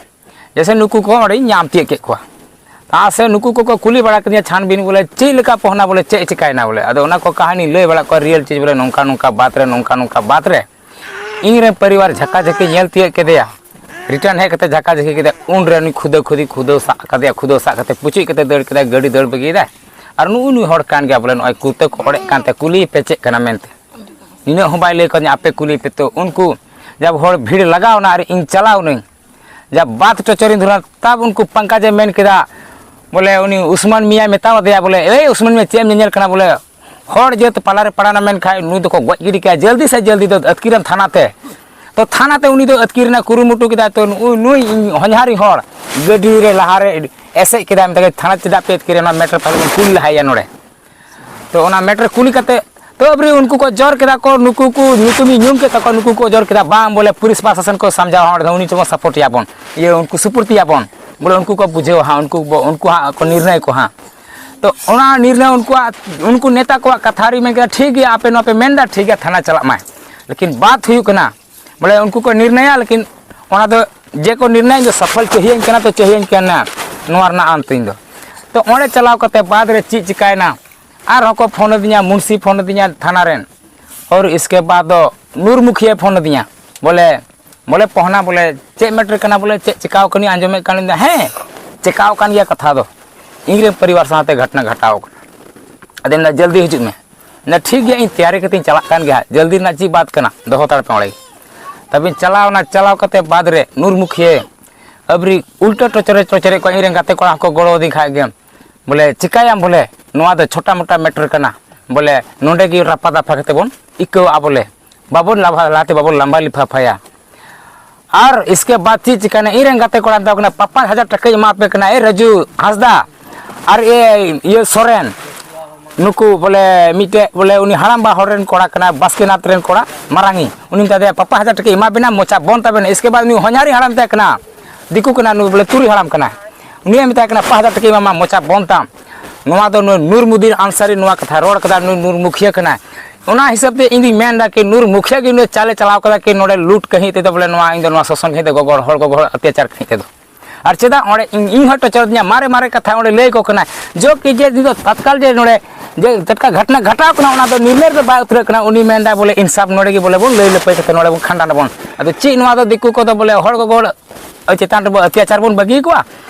ᱡᱮᱭᱥᱮ ᱱᱩᱠᱩ ᱠᱚ ᱚᱸᱰᱮᱧ ᱧᱟᱢ ᱛᱤᱭᱳᱜ ᱠᱮᱫ ᱠᱚᱣᱟ᱾ ᱛᱟ ᱥᱮ ᱱᱩᱠᱩ ᱠᱚᱠᱚ ᱠᱩᱞᱤ ᱵᱟᱲᱟ ᱠᱤᱫᱤᱧᱟ ᱪᱷᱟᱱᱵᱤᱱ ᱵᱚᱞᱮ ᱪᱮᱫ ᱞᱮᱠᱟ ᱯᱚᱦᱱᱟ ᱵᱚᱞᱮ ᱪᱮᱫ ᱮ ᱪᱤᱠᱟᱭᱮᱱᱟ ᱵᱚᱞᱮ᱾ ᱟᱫᱚ ᱚᱱᱟ ᱠᱚ ᱠᱟᱹᱦᱱᱤ ᱞᱟᱹᱭ ᱵᱟᱲᱟ ᱠᱚᱣᱟ, ᱨᱤᱭᱮᱞ ᱪᱤᱡᱽ ᱵᱚᱞᱮ ᱱᱚᱝᱠᱟ ᱱᱚᱝᱠᱟ ᱵᱟᱛ ᱨᱮ, ᱱᱚᱝᱠᱟ ᱱᱚᱝᱠᱟ ᱵᱟᱛ ᱨᱮ ᱤᱧ ᱨᱮᱱ ᱯᱚᱨᱤᱵᱟᱨ ᱡᱷᱟᱠᱟ ᱡᱷᱟᱹᱠᱤ ᱧᱮᱞ ᱛᱤᱭᱳᱜ ᱠᱮᱫᱮᱭᱟ᱾ ᱨᱤᱴᱟᱨᱱ ᱦᱮᱡ ᱠᱟᱛᱮ ᱡᱷᱟᱠᱟ ᱡᱷᱟᱹᱠᱤ ᱠᱮᱫᱟ, ᱩᱱᱨᱮ ᱩᱱᱤ ᱠᱷᱩᱫᱟᱹ ᱠᱷᱩᱫᱤ ᱠᱷᱩᱫᱟᱹᱣ ᱥᱟᱵ ᱠᱟᱫᱮᱭᱟ, ᱠᱷᱩᱫᱟᱹᱣ ᱥᱟᱵ ᱠᱟᱛᱮ ᱯᱩᱪᱩᱡ ᱠᱟᱛᱮ ᱫᱟᱹᱲ ᱠᱮᱫᱟᱭ, ᱜᱟᱹᱰᱤ ᱫᱟᱹᱲ ᱵᱟᱹᱜᱤᱭᱮᱫᱟᱭ᱾ ᱟᱨ ᱱᱩᱜᱼᱩ ᱱᱩᱭ ᱦᱚᱲ ᱠᱟᱱ ᱜᱮᱭᱟ ᱵᱚᱞᱮ, ᱱᱚᱜᱼᱚᱭ ᱠᱩᱨᱛᱟᱹ ᱠᱚ ᱚᱲᱮᱡ ᱠᱟᱱ ᱛᱮ ᱠᱩᱞᱤᱭᱮ ᱯᱮ ᱪᱮᱫ ᱠᱟᱱᱟ ᱢᱮᱱᱛᱮ᱾ ᱱᱤᱱᱟᱹᱜ ᱦᱚᱸ ᱵᱟᱭ ᱞᱟᱹᱭ ᱠᱟᱣᱫᱤᱧᱟ, ᱟᱯᱮ ᱠᱩᱞᱤᱭᱮ ᱯᱮ᱾ ᱛᱚ ᱩᱱᱠᱩ ᱡᱟᱵ ᱦᱚᱲ ᱵᱷᱤᱲ ᱞᱟᱜᱟᱣ ᱮᱱᱟ ᱟᱨ ᱤᱧ ᱪᱟᱞᱟᱣ ᱮᱱᱟᱹᱧ, ᱡᱟᱵ ᱵᱟᱛ ᱪᱚᱪᱚᱨᱤᱧ ᱫᱷᱩᱨᱟᱹ, ᱛᱟᱵ ᱩᱱᱠᱩ ᱯᱟᱝᱠᱟᱡᱮ ᱢᱮᱱ ᱠᱮᱫᱟ ᱵᱚᱞᱮ, ᱩᱱᱤ ᱩᱥᱢᱟᱱ ᱢᱤᱭᱟᱭ ᱢᱮᱛᱟᱣ ᱫᱮᱭᱟ ᱵᱚᱞᱮ, ᱮᱭ ᱩᱥᱢᱟᱱ ᱢᱤᱭᱟ, ᱪᱮᱫ ᱮᱢ ᱧᱮᱧᱮᱞ ᱠᱟᱱᱟ ᱵᱚᱞᱮ, ᱦᱚᱲ ᱡᱟᱹᱛ ᱯᱟᱞᱟᱨᱮ ᱯᱟᱲᱟᱣᱱᱟ ᱢᱮᱱᱠᱷᱟᱡ ᱱᱩᱭ ᱫᱚᱠᱚ ᱜᱚᱡ ᱜᱤᱰᱤ ᱠᱟᱭᱟ, ᱡᱚᱞᱫᱤ ᱥᱮ ᱡᱚᱞᱫᱤ ᱫᱚ ᱟᱹᱛᱠᱤᱨᱮᱢ ᱛᱷᱟᱱᱟ ᱛᱮ᱾ ᱛᱚ ᱛᱷᱟᱱᱟ ᱛᱮ ᱩᱱᱤ ᱫᱚ ᱟᱹᱛᱠᱤᱨ ᱨᱮᱱᱟᱜ ᱠᱩᱨᱩᱢᱩᱴᱩ ᱠᱮᱫᱟᱭ᱾ ᱛᱚ ᱱᱩᱭ, ᱱᱩᱭ ᱤᱧ ᱦᱚᱧᱦᱟᱨᱤᱧ ᱦᱚᱲ ᱜᱟᱹᱰᱤ ᱨᱮ ᱞᱟᱦᱟᱨᱮ ᱮᱥᱮᱫ ᱠᱮᱫᱟᱭ, ᱢᱮᱛᱟᱭ ᱠᱟᱱᱟ, "ᱛᱷᱟᱱᱟ ᱪᱮᱫᱟᱜ ᱯᱮ ᱟᱹᱛᱠᱤᱨᱮ, ᱱᱚᱣᱟ ᱢᱮᱴᱟᱨ ᱯᱷᱟᱭᱤᱞ ᱵᱚᱱ ᱠᱩᱞ ᱞᱟᱦᱟᱭᱟ ᱱᱚᱰᱮ᱾" ᱛᱚ ᱚᱱᱟ ᱢᱮᱴᱟᱨ ᱠᱩᱞᱤ ᱠᱟᱛᱮ ᱛᱚ ᱟᱵᱨᱤ ᱩᱱᱠᱩ ᱠᱚ ᱡᱳᱨ ᱠᱮᱫᱟ ᱠᱚ, ᱱᱩᱠᱩ ᱠᱚ ᱧᱩᱛᱩᱢᱤᱧ ᱧᱩᱢ ᱠᱮᱫ ᱛᱟᱠᱚᱣᱟ, ᱱᱩᱠᱩ ᱠᱚ ᱡᱳᱨ ᱠᱮᱫᱟ, "ᱵᱟᱝ ᱵᱚᱞᱮ ᱯᱩᱞᱤᱥ ᱯᱨᱚᱥᱟᱥᱚᱱ ᱠᱚ ᱥᱟᱢᱡᱷᱟᱣᱟ, ᱚᱸᱰᱮ ᱫᱚ ᱩᱱᱤ ᱴᱷᱮᱱ ᱵᱚᱱ ᱥᱟᱯᱳᱨᱴ ᱮᱭᱟ ᱵᱚᱱ, ᱤᱭᱟᱹ ᱩᱱᱠᱩ ᱥᱩᱯᱩᱨᱛᱤᱭᱟ ᱵᱚᱱ, ᱵᱚᱞᱮ ᱩᱱᱠᱩ ᱠᱚ ᱵᱩᱡᱷᱟᱹᱣᱟ ᱦᱟᱸᱜ, ᱩᱱᱠᱩ ᱵᱚ-, ᱩᱱᱠᱩ ᱦᱟᱸᱜ ᱠᱚ ᱱᱤᱨᱱᱚᱭ ᱠᱚ ᱦᱟᱸᱜ᱾" ᱛᱚ ᱚᱱᱟ ᱱᱤᱨᱱᱚᱭ ᱩᱱᱠᱩᱣᱟᱜ, ᱩᱱᱠᱩ ᱱᱮᱛᱟ ᱠᱚᱣᱟᱜ ᱠᱟᱛᱷᱟ ᱨᱮ ᱢᱮᱱ ᱠᱮᱫᱟ, "ᱴᱷᱤᱠ ᱜᱮᱭᱟ, ᱟᱯᱮ ᱱᱚᱣᱟ ᱯᱮ ᱢᱮᱱᱫᱟ, ᱴᱷᱤᱠ ᱜᱮᱭᱟ, ᱛᱷᱟᱱᱟ ᱪᱟᱞᱟᱜ ᱢᱟᱭ, ᱞᱮᱠᱤᱱ ᱵᱟᱛ ᱦᱩᱭᱩᱜ ᱠᱟᱱᱟ ᱵᱚᱞᱮ ᱩᱱᱠᱩ ᱠᱚ ᱱᱤᱨᱱᱚᱭᱟ, ᱞᱮᱠᱤᱱ ᱚᱱᱟ ᱫᱚ ᱡᱮ ᱠᱚ ᱱᱤᱨᱱᱚᱭ ᱫᱚ ᱥᱚᱯᱷᱚᱞ ᱪᱟᱹᱦᱤᱭᱟᱹᱧ ᱠᱟᱱᱟ, ᱛᱚ ᱪᱟᱹᱦᱤᱭᱟᱹᱧ ᱠᱟᱱᱟ ᱱᱚᱣᱟ ᱨᱮᱱᱟᱜ ᱟᱱᱛᱤᱧ ᱫᱚ᱾" ᱛᱚ ᱚᱸᱰᱮ ᱪᱟᱞᱟᱣ ᱠᱟᱛᱮ ᱵᱟᱫᱽ ᱨᱮ ᱪᱮᱫ ᱪᱤᱠᱟᱭᱮᱱᱟ, ᱟᱨᱦᱚᱸ ᱠᱚ ᱯᱷᱳᱱ ᱟᱹᱫᱤᱧᱟ, ᱢᱩᱱᱥᱤ ᱯᱷᱳᱱ ᱟᱹᱫᱤᱧᱟ ᱛᱷᱟᱱᱟ ᱨᱮᱱ᱾ ᱟᱨ ᱤᱥᱠᱮ ᱵᱟᱫᱽ ᱫᱚ ᱱᱩᱨ ᱢᱩᱠᱷᱤᱭᱟᱹ ᱯᱷᱳᱱ ᱟᱹᱫᱤᱧᱟ, ᱵᱚᱞᱮ, ᱵᱚᱞᱮ ᱯᱚᱦᱱᱟ, ᱵᱚᱞᱮ ᱪᱮᱫ ᱢᱮᱴᱟᱨ ᱠᱟᱱᱟ, ᱵᱚᱞᱮ ᱪᱮᱫ ᱪᱤᱠᱟᱣ ᱠᱟᱹᱱᱟᱹᱧ ᱟᱸᱡᱚᱢᱮᱫ ᱠᱟᱱ᱾ ᱦᱮᱸ, ᱪᱤᱠᱟᱣ ᱟᱠᱟᱱ ᱜᱮᱭᱟ ᱠᱟᱛᱷᱟ ᱫᱚ, ᱤᱧ ᱨᱮᱱ ᱯᱚᱨᱤᱵᱟᱨ ᱥᱟᱶᱛᱮ ᱜᱷᱚᱴᱱᱟ ᱜᱷᱟᱴᱟᱣ ᱟᱠᱟᱱᱟ᱾ ᱟᱫᱚᱧ ᱢᱮᱱᱫᱟ, "ᱡᱚᱞᱫᱤ ᱦᱤᱡᱩᱜ ᱢᱮ᱾" ᱢᱮᱱᱫᱟ, "ᱴᱷᱤᱠ ᱜᱮᱭᱟ, ᱤᱧ ᱛᱮᱭᱟᱨᱤ ᱠᱟᱛᱮᱧ ᱪᱟᱞᱟᱜ ᱠᱟᱱ ᱜᱮᱭᱟ ᱦᱟᱸᱜ, ᱡᱚᱞᱫᱤ ᱨᱮᱱᱟᱜ ᱪᱮᱫ ᱵᱟᱛ ᱠᱟᱱᱟ, ᱫᱚᱦᱚ ᱦᱟᱛᱟᱲ ᱯᱮ ᱚᱸᱰᱮ ᱜᱮ᱾" ᱛᱟᱵᱤᱧ ᱪᱟᱞᱟᱣ ᱮᱱᱟ, ᱪᱟᱞᱟᱣ ᱠᱟᱛᱮ ᱵᱟᱫᱽ ᱨᱮ ᱱᱩᱨ ᱢᱩᱠᱷᱤᱭᱟᱹ ᱟᱹᱵᱨᱤ ᱩᱞᱴᱟᱹ ᱴᱚᱪᱚᱨᱮ ᱴᱚᱪᱚᱨᱮ ᱠᱚ, ᱤᱧ ᱨᱮᱱ ᱜᱟᱛᱮ ᱠᱚᱲᱟ ᱦᱚᱸᱠᱚ ᱜᱚᱲᱚ ᱟᱹᱫᱤᱧ ᱠᱷᱟᱡ ᱜᱮ, ᱵᱚᱞᱮ, ᱪᱤᱠᱟᱹᱭᱟᱢ ᱵᱚᱞᱮ, ᱱᱚᱣᱟ ᱫᱚ ᱪᱷᱳᱴᱟ ᱢᱳᱴᱟ ᱢᱮᱴᱟᱨ ᱠᱟᱱᱟ, ᱵᱚᱞᱮ, ᱱᱚᱰᱮ ᱜᱮ ᱨᱟᱯᱟ ᱫᱟᱯᱷᱟ ᱠᱟᱛᱮ ᱵᱚᱱ ᱤᱠᱟᱹᱣᱟᱜᱼᱟ, ᱵᱚᱞᱮ, ᱵᱟᱵᱚᱱ ᱞᱟᱵᱷᱟ, ᱞᱟᱦᱟᱛᱮ ᱵᱟᱵᱚᱱ ᱞᱟᱢᱵᱟ ᱞᱤᱯᱷᱟᱯᱷᱟᱭᱟ᱾ ᱟᱨ ᱤᱥᱠᱮ ᱵᱟᱫᱽ ᱪᱮᱫ ᱪᱤᱠᱟᱹᱭᱱᱟ, ᱤᱧ ᱨᱮᱱ ᱜᱟᱛᱮ ᱠᱚᱲᱟ ᱢᱮᱛᱟᱣ ᱠᱟᱱᱟ, "ᱯᱟᱸᱪ ᱯᱟᱸᱪ ᱦᱟᱡᱟᱨ ᱴᱟᱠᱟᱧ ᱮᱢᱟ ᱯᱮ ᱠᱟᱱᱟ, ᱮ ᱨᱟᱡᱩ ᱦᱟᱸᱥᱫᱟ ᱟᱨ ᱮ ᱤᱭᱟᱹ ᱥᱚᱨᱮᱱ, ᱱᱩᱠᱩ ᱵᱚᱞᱮ ᱢᱤᱫᱴᱮᱡ ᱵᱚᱞᱮ ᱩᱱᱤ ᱦᱟᱲᱟᱢᱵᱟ ᱦᱚᱲ ᱨᱮᱱ ᱠᱚᱲᱟ ᱠᱟᱱᱟᱭ, ᱵᱟᱥᱠᱮᱱᱟᱛᱷ ᱨᱮᱱ ᱠᱚᱲᱟ, ᱢᱟᱨᱟᱝᱤ, ᱩᱱᱤ ᱢᱮᱛᱟ ᱫᱮᱭᱟ, 'ᱯᱟᱯᱟ ᱦᱟᱡᱟᱨ ᱴᱟᱠᱟᱧ ᱮᱢᱟ ᱵᱮᱱᱟ, ᱢᱚᱪᱟ ᱵᱚᱱᱫ ᱛᱟᱵᱮᱱ᱾' ᱤᱥᱠᱮ ᱵᱟᱫᱽ ᱩᱱᱤ ᱦᱚᱧᱦᱟᱨᱤ ᱦᱟᱲᱟᱢ ᱢᱮᱛᱟᱭ ᱠᱟᱱᱟ, ᱫᱤᱠᱩ ᱠᱟᱱᱟ ᱱᱩᱭ, ᱵᱚᱞᱮ ᱛᱩᱨᱩᱭ ᱦᱟᱲᱟᱢ ᱠᱟᱱᱟᱭ, ᱩᱱᱤᱭᱮ ᱢᱮᱛᱟᱭ ᱠᱟᱱᱟ, "ᱯᱟᱸᱪ ᱦᱟᱡᱟᱨ ᱴᱟᱠᱟᱧ ᱮᱢᱟᱢᱟ, ᱢᱚᱪᱟ ᱵᱚᱱᱫ ᱛᱟᱢ᱾" ᱱᱚᱣᱟ ᱫᱚ ᱱᱩᱭ ᱱᱩᱨᱢᱩᱫᱤᱱ ᱟᱱᱥᱟᱨᱤ ᱱᱚᱣᱟ ᱠᱟᱛᱷᱟ ᱨᱚᱲ ᱠᱟᱫᱟ, ᱱᱩᱭ ᱱᱩᱨ ᱢᱩᱠᱷᱤᱭᱟᱹ ᱠᱟᱱᱟᱭ᱾ ᱚᱱᱟ ᱦᱤᱥᱟᱹᱵ ᱛᱮ ᱤᱧ ᱫᱩᱧ ᱢᱮᱱ ᱮᱫᱟ ᱠᱤ ᱱᱩᱨ ᱢᱩᱠᱷᱤᱭᱟᱹ ᱜᱮ ᱱᱩᱭ ᱪᱟᱞᱮ ᱪᱟᱞᱟᱣ ᱠᱟᱫᱟ ᱠᱤ ᱱᱚᱰᱮ ᱞᱩᱴ ᱠᱟᱹᱦᱤ ᱛᱮᱫᱚ, ᱵᱚᱞᱮ ᱱᱚᱣᱟ ᱤᱧ ᱫᱚ ᱱᱚᱣᱟ ᱥᱳᱥᱚᱱ ᱠᱟᱹᱦᱤ ᱛᱮ, ᱜᱚᱜᱚ ᱦᱚᱲ, ᱜᱚᱜᱚ ᱦᱚᱲ ᱚᱛᱛᱟᱪᱟᱨ ᱠᱟᱹᱦᱤ ᱛᱮᱫᱚ᱾ ᱟᱨ ᱪᱮᱫᱟᱜ ᱚᱸᱰᱮ ᱤᱧ, ᱤᱧ ᱦᱚᱸ ᱴᱚᱪᱚᱨ ᱫᱤᱧᱟ, ᱢᱟᱨᱮ ᱢᱟᱨᱮ ᱠᱟᱛᱷᱟ ᱚᱸᱰᱮ ᱞᱟᱹᱭ ᱟᱠᱚ ᱠᱟᱱᱟ, ᱡᱚ ᱠᱤ ᱡᱮ ᱱᱤᱛᱚᱜ ᱛᱟᱛᱠᱟᱞ ᱡᱮ ᱱᱚᱰᱮ ᱡᱮ ᱴᱟᱴᱠᱟ ᱜᱷᱚᱴᱱᱟ ᱜᱷᱟᱴᱟᱣ ᱠᱟᱱᱟ, ᱚᱱᱟ ᱫᱚ ᱱᱤᱨᱢᱮᱨ ᱫᱚ ᱵᱟᱭ ᱩᱛᱨᱟᱹᱜ ᱠᱟᱱᱟ᱾ ᱩᱱᱤ ᱢᱮᱱᱫᱟ ᱵᱚᱞᱮ ᱤᱱᱥᱟᱯ ᱱᱚᱰᱮ ᱜᱮ ᱵᱚᱞᱮ ᱵᱚᱱ ᱞᱟᱹᱭ ᱞᱟᱹᱯᱟᱹᱭ ᱠᱟᱛᱮ ᱱᱚᱰᱮ ᱵᱚᱱ ᱠᱷᱟᱸᱰᱟᱱ ᱟᱵᱚᱱ᱾ ᱟᱫᱚ ᱪᱮᱫ ᱱᱚᱣᱟ ᱫᱚ ᱫᱤᱠᱩ ᱠᱚᱫᱚ ᱵᱚᱞᱮ ᱦᱚᱲ ᱜᱚᱜᱚ ᱦᱚᱲ ᱪᱮᱛᱟᱱ ᱨᱮᱵᱚ ᱚᱛᱛᱟᱪᱟᱨ ᱵᱚᱱ ᱵᱟᱹᱜᱤ ᱠᱚᱣᱟ?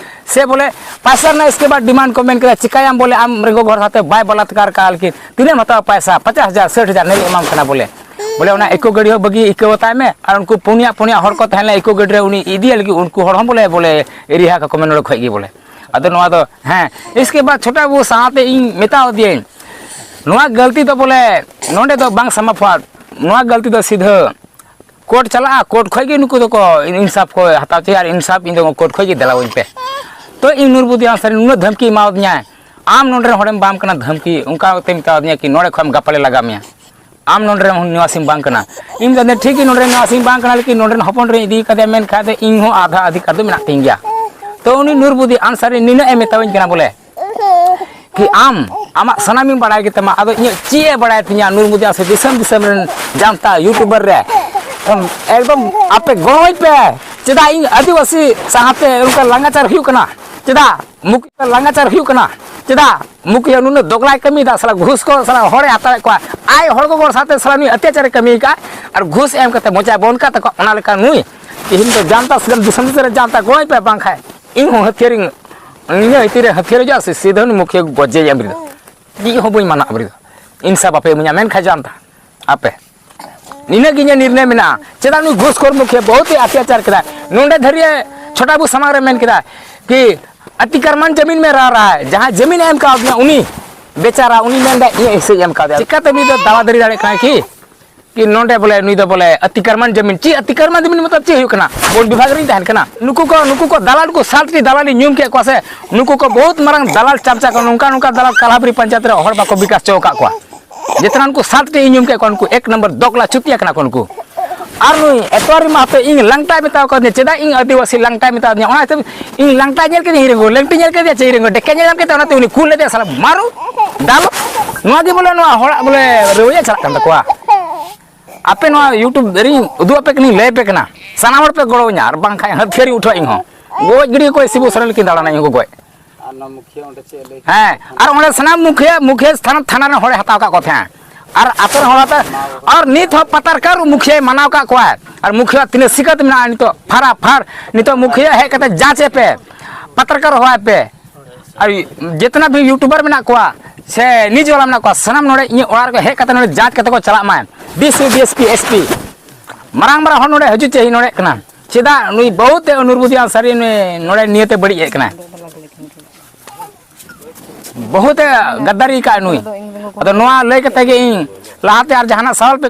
ᱥᱮ ᱵᱚᱞᱮ ᱯᱟᱭᱥᱟ ᱨᱮᱱᱟᱜ ᱤᱥᱠᱮ ᱵᱟᱫ ᱰᱤᱢᱟᱱᱰ ᱠᱚ ᱢᱮᱱ ᱠᱮᱫᱟ, ᱪᱤᱠᱟᱭᱟᱢ ᱵᱚᱞᱮ ᱟᱢ ᱨᱮᱸᱜᱚ ᱦᱚᱲ ᱥᱟᱶᱛᱮ ᱵᱟᱭ ᱵᱟᱞᱟᱛᱠᱟᱨ ᱠᱟᱜ ᱞᱮᱠᱤᱱ ᱛᱤᱱᱟᱹᱜ ᱮᱢ ᱦᱟᱛᱟᱣᱟ ᱯᱟᱭᱥᱟ? ᱯᱚᱪᱟᱥ ᱦᱟᱡᱟᱨ, ᱥᱟᱴ ᱦᱟᱡᱟᱨ ᱱᱤᱭᱟᱹ ᱮᱢᱟᱢ ᱠᱟᱱᱟ ᱵᱚᱞᱮ᱾ ᱵᱚᱞᱮ ᱚᱱᱟ ᱤᱠᱳ ᱜᱟᱹᱰᱤ ᱦᱚᱸ ᱵᱟᱹᱜᱤ ᱤᱠᱟᱹᱣ ᱟᱛᱟᱭ ᱢᱮ, ᱟᱨ ᱩᱱᱠᱩ ᱯᱩᱱᱭᱟ, ᱯᱩᱱᱭᱟ ᱦᱚᱲ ᱠᱚ ᱛᱟᱦᱮᱸ ᱞᱮᱱᱟ ᱤᱠᱳ ᱜᱟᱹᱰᱤ ᱨᱮ, ᱩᱱᱤ ᱤᱫᱤᱭᱟ ᱞᱟᱹᱜᱤᱫ ᱩᱱᱠᱩ ᱦᱚᱲ ᱦᱚᱸ ᱵᱚᱞᱮ, ᱵᱚᱞᱮ ᱨᱤᱦᱟ ᱠᱟᱠᱚ ᱢᱮ ᱱᱚᱰᱮ ᱠᱷᱚᱡ ᱜᱮ ᱵᱚᱞᱮ᱾ ᱟᱫᱚ ᱱᱚᱣᱟ ᱫᱚ, ᱦᱮᱸ, ᱤᱥᱠᱮ ᱵᱟᱫ ᱪᱷᱳᱴᱟ ᱵᱟᱹᱵᱩ ᱥᱟᱶᱛᱮ ᱤᱧ ᱢᱮᱛᱟᱣ ᱫᱤᱭᱟᱹᱧ, ᱱᱚᱣᱟ ᱜᱟᱹᱞᱛᱤ ᱫᱚ ᱵᱚᱞᱮ ᱱᱚᱰᱮ ᱫᱚ ᱵᱟᱝ ᱥᱟᱢᱟᱯᱷᱟᱴ, ᱱᱚᱣᱟ ᱜᱟᱹᱞᱛᱤ ᱫᱚ ᱥᱤᱫᱷᱟᱹ ᱠᱳᱨᱴ ᱪᱟᱞᱟᱜᱼᱟ, ᱠᱳᱨᱴ ᱠᱷᱚᱡ ᱜᱮ ᱱᱩᱠᱩ ᱫᱚᱠᱚ ᱤᱱᱥᱟᱯ ᱠᱚ ᱦᱟᱛᱟᱣ ᱦᱚᱪᱚᱭᱟ, ᱟᱨ ᱤᱱᱥᱟᱯ ᱤᱧ ᱫᱚ ᱠᱳᱨᱴ ᱠᱷᱚᱡ ᱜᱮ ᱫᱮᱞᱟᱣᱟᱹᱧ ᱯᱮ᱾ ᱛᱚ ᱤᱧ ᱱᱩᱨᱵᱩᱫᱤ ᱟᱱᱥᱟᱨᱤ ᱱᱩᱱᱟᱹᱜ ᱫᱷᱟᱢᱠᱤ ᱮᱢᱟᱣᱟᱫᱤᱧᱟᱭ, ᱟᱢ ᱱᱚᱰᱮ ᱨᱮᱱ ᱦᱚᱲᱮᱢ ᱵᱟᱢ ᱠᱟᱱᱟ ᱫᱷᱟᱢᱠᱤ, ᱚᱱᱠᱟ ᱠᱟᱛᱮ ᱢᱮᱛᱟᱣᱟᱫᱤᱧᱟ ᱠᱤ ᱱᱚᱰᱮ ᱠᱷᱚᱡ ᱟᱢ ᱜᱟᱯᱟ ᱞᱮ ᱞᱟᱜᱟ ᱢᱮᱭᱟ, ᱟᱢ ᱱᱚᱰᱮ ᱨᱮᱱ ᱱᱤᱣᱟᱥᱤᱢ ᱵᱟᱝ ᱠᱟᱱᱟ᱾ ᱤᱧ ᱫᱚ ᱴᱷᱤᱠ ᱜᱮ ᱱᱚᱰᱮ ᱨᱮᱱ ᱱᱤᱣᱟᱥᱤᱢ ᱵᱟᱝ ᱠᱟᱱᱟ, ᱞᱮᱠᱤᱱ ᱱᱚᱰᱮ ᱨᱮᱱ ᱦᱚᱯᱚᱱ ᱨᱮᱧ ᱤᱫᱤ ᱠᱟᱫᱮᱭᱟ, ᱢᱮᱱᱠᱷᱟᱡ ᱫᱚ ᱤᱧ ᱦᱚᱸ ᱟᱫᱷᱟ ᱚᱫᱷᱤᱠᱟᱨ ᱫᱚ ᱢᱮᱱᱟᱜ ᱛᱤᱧ ᱜᱮᱭᱟ᱾ ᱛᱚ ᱩᱱᱤ ᱱᱩᱨᱵᱩᱫᱤ ᱟᱱᱥᱟᱨᱤ ᱱᱤᱱᱟᱹᱜ ᱮ ᱢᱮᱛᱟᱣᱟᱹᱧ ᱠᱟᱱᱟ ᱵᱚᱞᱮ, ᱠᱤ ᱟᱢ ᱟᱢᱟᱜ ᱥᱟᱱᱟᱢᱤᱧ ᱵᱟᱲᱟᱭ ᱜᱮᱛᱟᱢᱟ, ᱟᱫᱚ ᱤᱧᱟᱹᱜ ᱪᱮᱫ ᱮ ᱵᱟᱲᱟᱭ ᱛᱤᱧᱟ ᱱᱩᱨ ᱢᱩᱫᱤ ᱟᱥᱮ ᱫᱤᱥᱚᱢ ᱫᱤᱥᱚᱢ ᱨᱮᱱ ᱡᱟᱱᱛᱟ ᱭᱩᱴᱩᱵᱟᱨ ᱨᱮ, ᱮᱠᱫᱚᱢ ᱟᱯᱮ ᱜᱚᱲᱚᱭ ᱯᱮ᱾ ᱪᱮᱫᱟᱜ ᱤᱧ ᱟᱹᱫᱤᱵᱟᱹᱥᱤ ᱥᱟᱶᱛᱮ ᱚᱱᱠᱟ ᱞᱟᱸᱜᱟᱪᱟᱨ ᱦᱩᱭᱩᱜ ᱠᱟᱱᱟ? ᱪᱮᱫᱟᱜ ᱢᱩᱠ ᱞᱟᱸᱜᱟᱪᱟᱨ ᱦᱩᱭᱩᱜ ᱠᱟᱱᱟ? ᱪᱮᱫᱟᱜ ᱢᱩᱠᱷᱤᱭᱟᱹ ᱱᱩᱱᱟᱹᱜ ᱫᱚᱜᱽᱞᱟᱭ ᱠᱟᱹᱢᱤᱭᱮᱫᱟ? ᱥᱟᱞᱟ ᱜᱷᱩᱥ ᱠᱚ ᱥᱟᱞᱟ ᱦᱚᱲᱮ ᱦᱟᱛᱟᱣᱮᱫ ᱠᱚᱣᱟ, ᱟᱡ ᱦᱚᱲ ᱜᱚᱜᱚ ᱥᱟᱶᱛᱮ ᱥᱟᱞᱟ ᱱᱩᱭ ᱚᱛᱛᱟᱪᱟᱨᱮ ᱠᱟᱹᱢᱤ ᱟᱠᱟᱫ, ᱟᱨ ᱜᱷᱩᱥ ᱮᱢ ᱠᱟᱛᱮ ᱢᱚᱪᱟᱭ ᱵᱚᱱᱫ ᱠᱟᱜ ᱛᱟᱠᱚᱣᱟ᱾ ᱚᱱᱟ ᱞᱮᱠᱟ ᱱᱩᱭ ᱛᱮᱦᱮᱧ ᱫᱚ ᱡᱟᱱᱛᱟ ᱥᱟᱞᱟ ᱫᱤᱥᱚᱢ ᱫᱤᱥᱚᱢ ᱨᱮ ᱡᱟᱱᱛᱟ ᱜᱚᱡ ᱯᱮ, ᱵᱟᱝᱠᱷᱟᱱ ᱤᱧ ᱦᱚᱸ ᱦᱟᱹᱛᱭᱟᱹᱨᱤᱧ, ᱤᱧᱟᱹᱜ ᱦᱤᱛᱤ ᱨᱮ ᱦᱟᱹᱛᱭᱟᱹᱨ ᱦᱤᱡᱩᱜᱼᱟ ᱥᱮ ᱥᱤᱫᱷᱟᱹ ᱩᱱᱤ ᱢᱩᱠᱷᱤᱭᱟᱹ ᱜᱚᱡᱮᱭᱟ ᱵᱤᱨᱫᱟᱹ᱾ ᱪᱮᱫ ᱦᱚᱸ ᱵᱟᱹᱧ ᱢᱟᱱᱟ ᱵᱤᱨᱫᱟᱹ, ᱤᱱᱥᱟᱯ ᱵᱟᱯᱮ ᱤᱢᱟᱹᱧᱟ᱾ ᱢᱮᱱᱠᱷᱟᱱ ᱡᱟᱱᱛᱟ ᱟᱯᱮ, ᱱᱤᱱᱟᱹᱜ ᱜᱮ ᱤᱧᱟᱹᱜ ᱱᱤᱨᱱᱚᱭ ᱢᱮᱱᱟᱜᱼᱟ᱾ ᱪᱮᱫᱟᱜ ᱱᱩᱭ ᱜᱷᱩᱥ ᱠᱷᱳᱨ ᱢᱩᱠᱷᱤᱭᱟᱹ ᱵᱚᱦᱩᱛ ᱮ ᱚᱛᱛᱟᱪᱟᱨ ᱠᱮᱫᱟ᱾ ᱱᱚᱰᱮ ᱫᱷᱟᱹᱨᱤᱡ ᱮ ᱪᱷᱳᱴᱟ ᱵᱟᱹᱵᱩ ᱥᱟᱢᱟᱝ ᱨᱮ ᱢᱮᱱ ᱠᱮᱫᱟ ᱠᱤ ᱚᱛᱤᱠᱨᱢᱚᱱ ᱡᱟᱢᱤᱱ ᱢᱮ ᱨᱟ ᱨᱟᱦᱟ ᱦᱟᱭ, ᱡᱟᱦᱟᱸᱭ ᱡᱟᱢᱤᱱ ᱮ ᱮᱢ ᱠᱟᱣᱫᱤᱧᱟ ᱩᱱᱤ ᱵᱮᱪᱟᱨᱟ, ᱩᱱᱤ ᱢᱮᱱᱫᱟ ᱤᱧᱟᱹᱜ ᱦᱤᱥᱟᱹᱧ ᱮᱢ ᱠᱟᱣᱫᱮᱭᱟ᱾ ᱪᱤᱠᱟᱹᱛᱮ ᱩᱱᱤ ᱫᱚ ᱫᱟᱣᱟ ᱫᱟᱹᱨᱤ ᱫᱟᱲᱮᱭᱟᱜ ᱠᱟᱱᱟᱭ ᱠᱤ? ᱠᱤ ᱱᱚᱰᱮ ᱵᱚᱞᱮ ᱱᱩᱭ ᱫᱚ ᱵᱚᱞᱮ ᱚᱛᱤᱠᱨᱢᱚᱱ ᱡᱟᱢᱤᱱ, ᱪᱮᱫ ᱚᱛᱤᱠᱨᱢᱚᱱ ᱡᱟᱢᱤᱱ ᱢᱚᱛᱞᱚᱵ ᱪᱮᱫ ᱦᱩᱭᱩᱜ ᱠᱟᱱᱟ? ᱵᱚᱱ ᱵᱤᱵᱷᱟᱜᱽ ᱨᱤᱧ ᱛᱟᱦᱮᱱ ᱠᱟᱱᱟ᱾ ᱱᱩᱠᱩ ᱠᱚ, ᱱᱩᱠᱩ ᱠᱚ ᱫᱟᱞᱟᱞ ᱠᱚ ᱥᱟᱛ ᱴᱤ ᱫᱟᱞᱟᱞᱤᱧ ᱧᱩᱢ ᱠᱮᱫ ᱠᱚᱣᱟ ᱥᱮ, ᱱᱩᱠᱩ ᱠᱚ ᱵᱚᱦᱩᱛ ᱢᱟᱨᱟᱝ ᱫᱟᱞᱟᱞ ᱪᱟᱢᱪᱟ ᱠᱚ, ᱱᱚᱝᱠᱟ ᱱᱚᱝᱠᱟ ᱫᱟᱞᱟᱞ ᱠᱟᱞᱦᱟᱵᱨᱤ ᱯᱚᱧᱪᱟᱭᱮᱛ ᱨᱮ ᱦᱚᱲ ᱵᱟᱠᱚ ᱵᱤᱠᱟᱥ ᱦᱚᱪᱚ ᱟᱠᱟᱫ ᱠᱚᱣᱟ᱾ ᱡᱮᱛᱱᱟ ᱱᱩᱠᱩ ᱥᱟᱛ ᱴᱤ ᱤᱧ ᱧᱩᱢ ᱠᱮᱫ ᱠᱚᱣᱟ, ᱱᱩᱠᱩ ᱮᱠ ᱱᱚᱢᱵᱚᱨ ᱫᱚᱜᱽᱞᱟ ᱪᱩᱛᱤᱭᱟ ᱠᱟᱱᱟ ᱠᱚ ᱱᱩᱠᱩ᱾ ᱟᱨ ᱱᱩᱭ ᱮᱛᱣᱟᱨᱤ ᱢᱟᱦᱟᱛᱚ ᱤᱧ ᱞᱟᱝᱴᱟᱭ ᱢᱮᱛᱟᱣ ᱠᱟᱣᱫᱤᱧᱟ, ᱪᱮᱫᱟᱜ ᱤᱧ ᱟᱹᱫᱤᱵᱟᱹᱥᱤ ᱞᱟᱝᱴᱟᱭ ᱢᱮᱛᱟᱣ ᱫᱤᱧᱟ? ᱚᱱᱟ ᱤᱭᱟᱹᱛᱮ ᱤᱧ ᱞᱟᱝᱴᱟ ᱧᱮᱞ ᱠᱮᱫᱮᱭᱟ ᱤᱧ ᱨᱮᱸᱜᱚ, ᱞᱮᱝᱴᱤ ᱧᱮᱞ ᱠᱮᱫᱮᱭᱟ ᱪᱮ ᱤᱧ ᱨᱮᱸᱜᱚ, ᱰᱮᱠᱮ ᱧᱮᱞ ᱧᱟᱢ ᱠᱮᱫᱮᱭᱟ, ᱚᱱᱟᱛᱮ ᱩᱱᱤ ᱠᱩᱞ ᱞᱮᱫᱮᱭᱟ ᱥᱟᱞᱟ ᱢᱟᱨᱩ ᱫᱟᱞᱚ᱾ ᱱᱚᱣᱟ ᱜᱮ ᱵᱚᱞᱮ ᱱᱚᱣᱟ ᱦᱚᱲᱟᱜ ᱵᱚᱞᱮ ᱨᱟᱹᱣᱭᱟᱹ ᱪᱟᱞᱟᱜ ᱠᱟᱱ ᱛᱟᱠᱚᱣᱟ᱾ ᱟᱯᱮ ᱱᱚᱣᱟ YouTube ᱨᱮᱧ ᱩᱫᱩᱜ ᱟᱯᱮ ᱠᱟᱹᱱᱟᱹᱧ, ᱞᱟᱹᱭ ᱟᱯᱮ ᱠᱟᱱᱟ, ᱥᱟᱱᱟᱢ ᱦᱚᱲ ᱯᱮ ᱜᱚᱲᱚᱣᱟᱹᱧᱟ, ᱟᱨ ᱵᱟᱝᱠᱷᱟᱱ ᱦᱟᱹᱛᱭᱟᱹᱨᱤᱧ ᱩᱴᱷᱟᱹᱣᱟ ᱤᱧ ᱦᱚᱸ᱾ ᱜᱚᱡ ᱜᱤᱰᱤ ᱠᱚ ᱥᱤᱵᱩ ᱥᱚᱨᱮᱱ ᱞᱮᱠᱟᱧ ᱫᱟᱬᱟᱱᱟ ᱤᱧ ᱦᱚᱸ ᱜᱚᱡ᱾ ᱟᱨ ᱱᱚᱣᱟ ᱢᱩᱠᱷᱤᱭᱟᱹ ᱚᱸᱰᱮ ᱪᱮᱫ ᱞᱟᱹᱭ ᱦᱮᱸ, ᱟᱨ ᱚᱸᱰᱮ ᱥᱟᱱᱟᱢ ᱢᱩᱠᱷᱤᱭᱟᱹ, ᱢᱩᱠᱷᱤᱭᱟᱹ ᱛᱷᱟᱱᱟ, ᱛᱷᱟᱱᱟ ᱨᱮᱱ ᱦᱚᱲᱮ ᱦᱟᱛᱟᱣ ᱠᱟᱜ ᱠᱚ ᱛᱟᱦᱮᱸᱫ᱾ ᱟᱨ ᱟᱛᱳ ᱨᱮᱱ ᱦᱚᱲ ᱦᱟᱛᱟᱣ, ᱟᱨ ᱱᱤᱛ ᱦᱚᱸ ᱯᱟᱛᱟᱨᱠᱟᱨ ᱢᱩᱠᱷᱤᱭᱟᱹᱭ ᱢᱟᱱᱟᱣ ᱠᱟᱜ ᱠᱚᱣᱟ᱾ ᱟᱨ ᱢᱩᱠᱷᱤᱭᱟᱹ ᱛᱤᱱᱟᱹᱜ ᱥᱤᱠᱟᱹᱛ ᱢᱮᱱᱟᱜᱼᱟ ᱱᱤᱛᱚᱜ ᱯᱷᱟᱨᱟ ᱯᱷᱟᱨ, ᱱᱤᱛᱚᱜ ᱢᱩᱠᱷᱤᱭᱟᱹ ᱦᱮᱡ ᱠᱟᱛᱮ ᱡᱟᱸᱪᱮ ᱯᱮ, ᱯᱟᱛᱟᱨᱠᱟᱨ ᱦᱚᱦᱚᱭ ᱯᱮ᱾ ᱟᱨ ᱡᱮᱛᱱᱟ ᱵᱷᱤ YouTuber ᱢᱮᱱᱟᱜ ᱠᱚᱣᱟ ᱥᱮ news ᱵᱟᱞᱟ ᱢᱮᱱᱟᱜ ᱠᱚᱣᱟ, ᱥᱟᱱᱟᱢ ᱱᱚᱰᱮ ᱤᱧᱟᱹᱜ ᱚᱲᱟᱜ ᱨᱮ ᱦᱮᱡ ᱠᱟᱛᱮ ᱱᱚᱰᱮ ᱡᱟᱸᱪ ᱠᱟᱛᱮ ᱠᱚ ᱪᱟᱞᱟᱜ ᱢᱟ᱾ DC, DSP, SP, ᱢᱟᱨᱟᱝ ᱢᱟᱨᱟᱝ ᱦᱚᱲ ᱱᱚᱰᱮ ᱦᱤᱡᱩᱜ ᱪᱟᱹᱦᱤ ᱱᱚᱰᱮ ᱠᱟᱱᱟ᱾ ᱪᱮᱫᱟᱜ ᱱᱩᱭ ᱵᱚᱦᱩᱛ ᱮ ᱚᱱᱩᱨᱵᱩᱫᱷᱤ ᱟᱱᱥᱟᱨᱤ ᱱᱩᱭ ᱱᱚᱰᱮ ᱱᱤᱭᱟᱹᱛᱮ ᱵᱟᱹᱲᱤᱡ ᱦᱮᱡ ᱠᱟᱱᱟ, ᱵᱚᱦᱩᱛ ᱮ ᱜᱟᱫᱟᱨᱤ ᱠᱟᱜ ᱱᱩᱭ᱾ ᱟᱫᱚ ᱱᱚᱣᱟ ᱞᱟᱹᱭ ᱠᱟᱛᱮ ᱜᱮ ᱤᱧ ᱞᱟᱦᱟᱛᱮ ᱟᱨ ᱡᱟᱦᱟᱱᱟᱜ ᱥᱟᱣᱟᱞ ᱯᱮ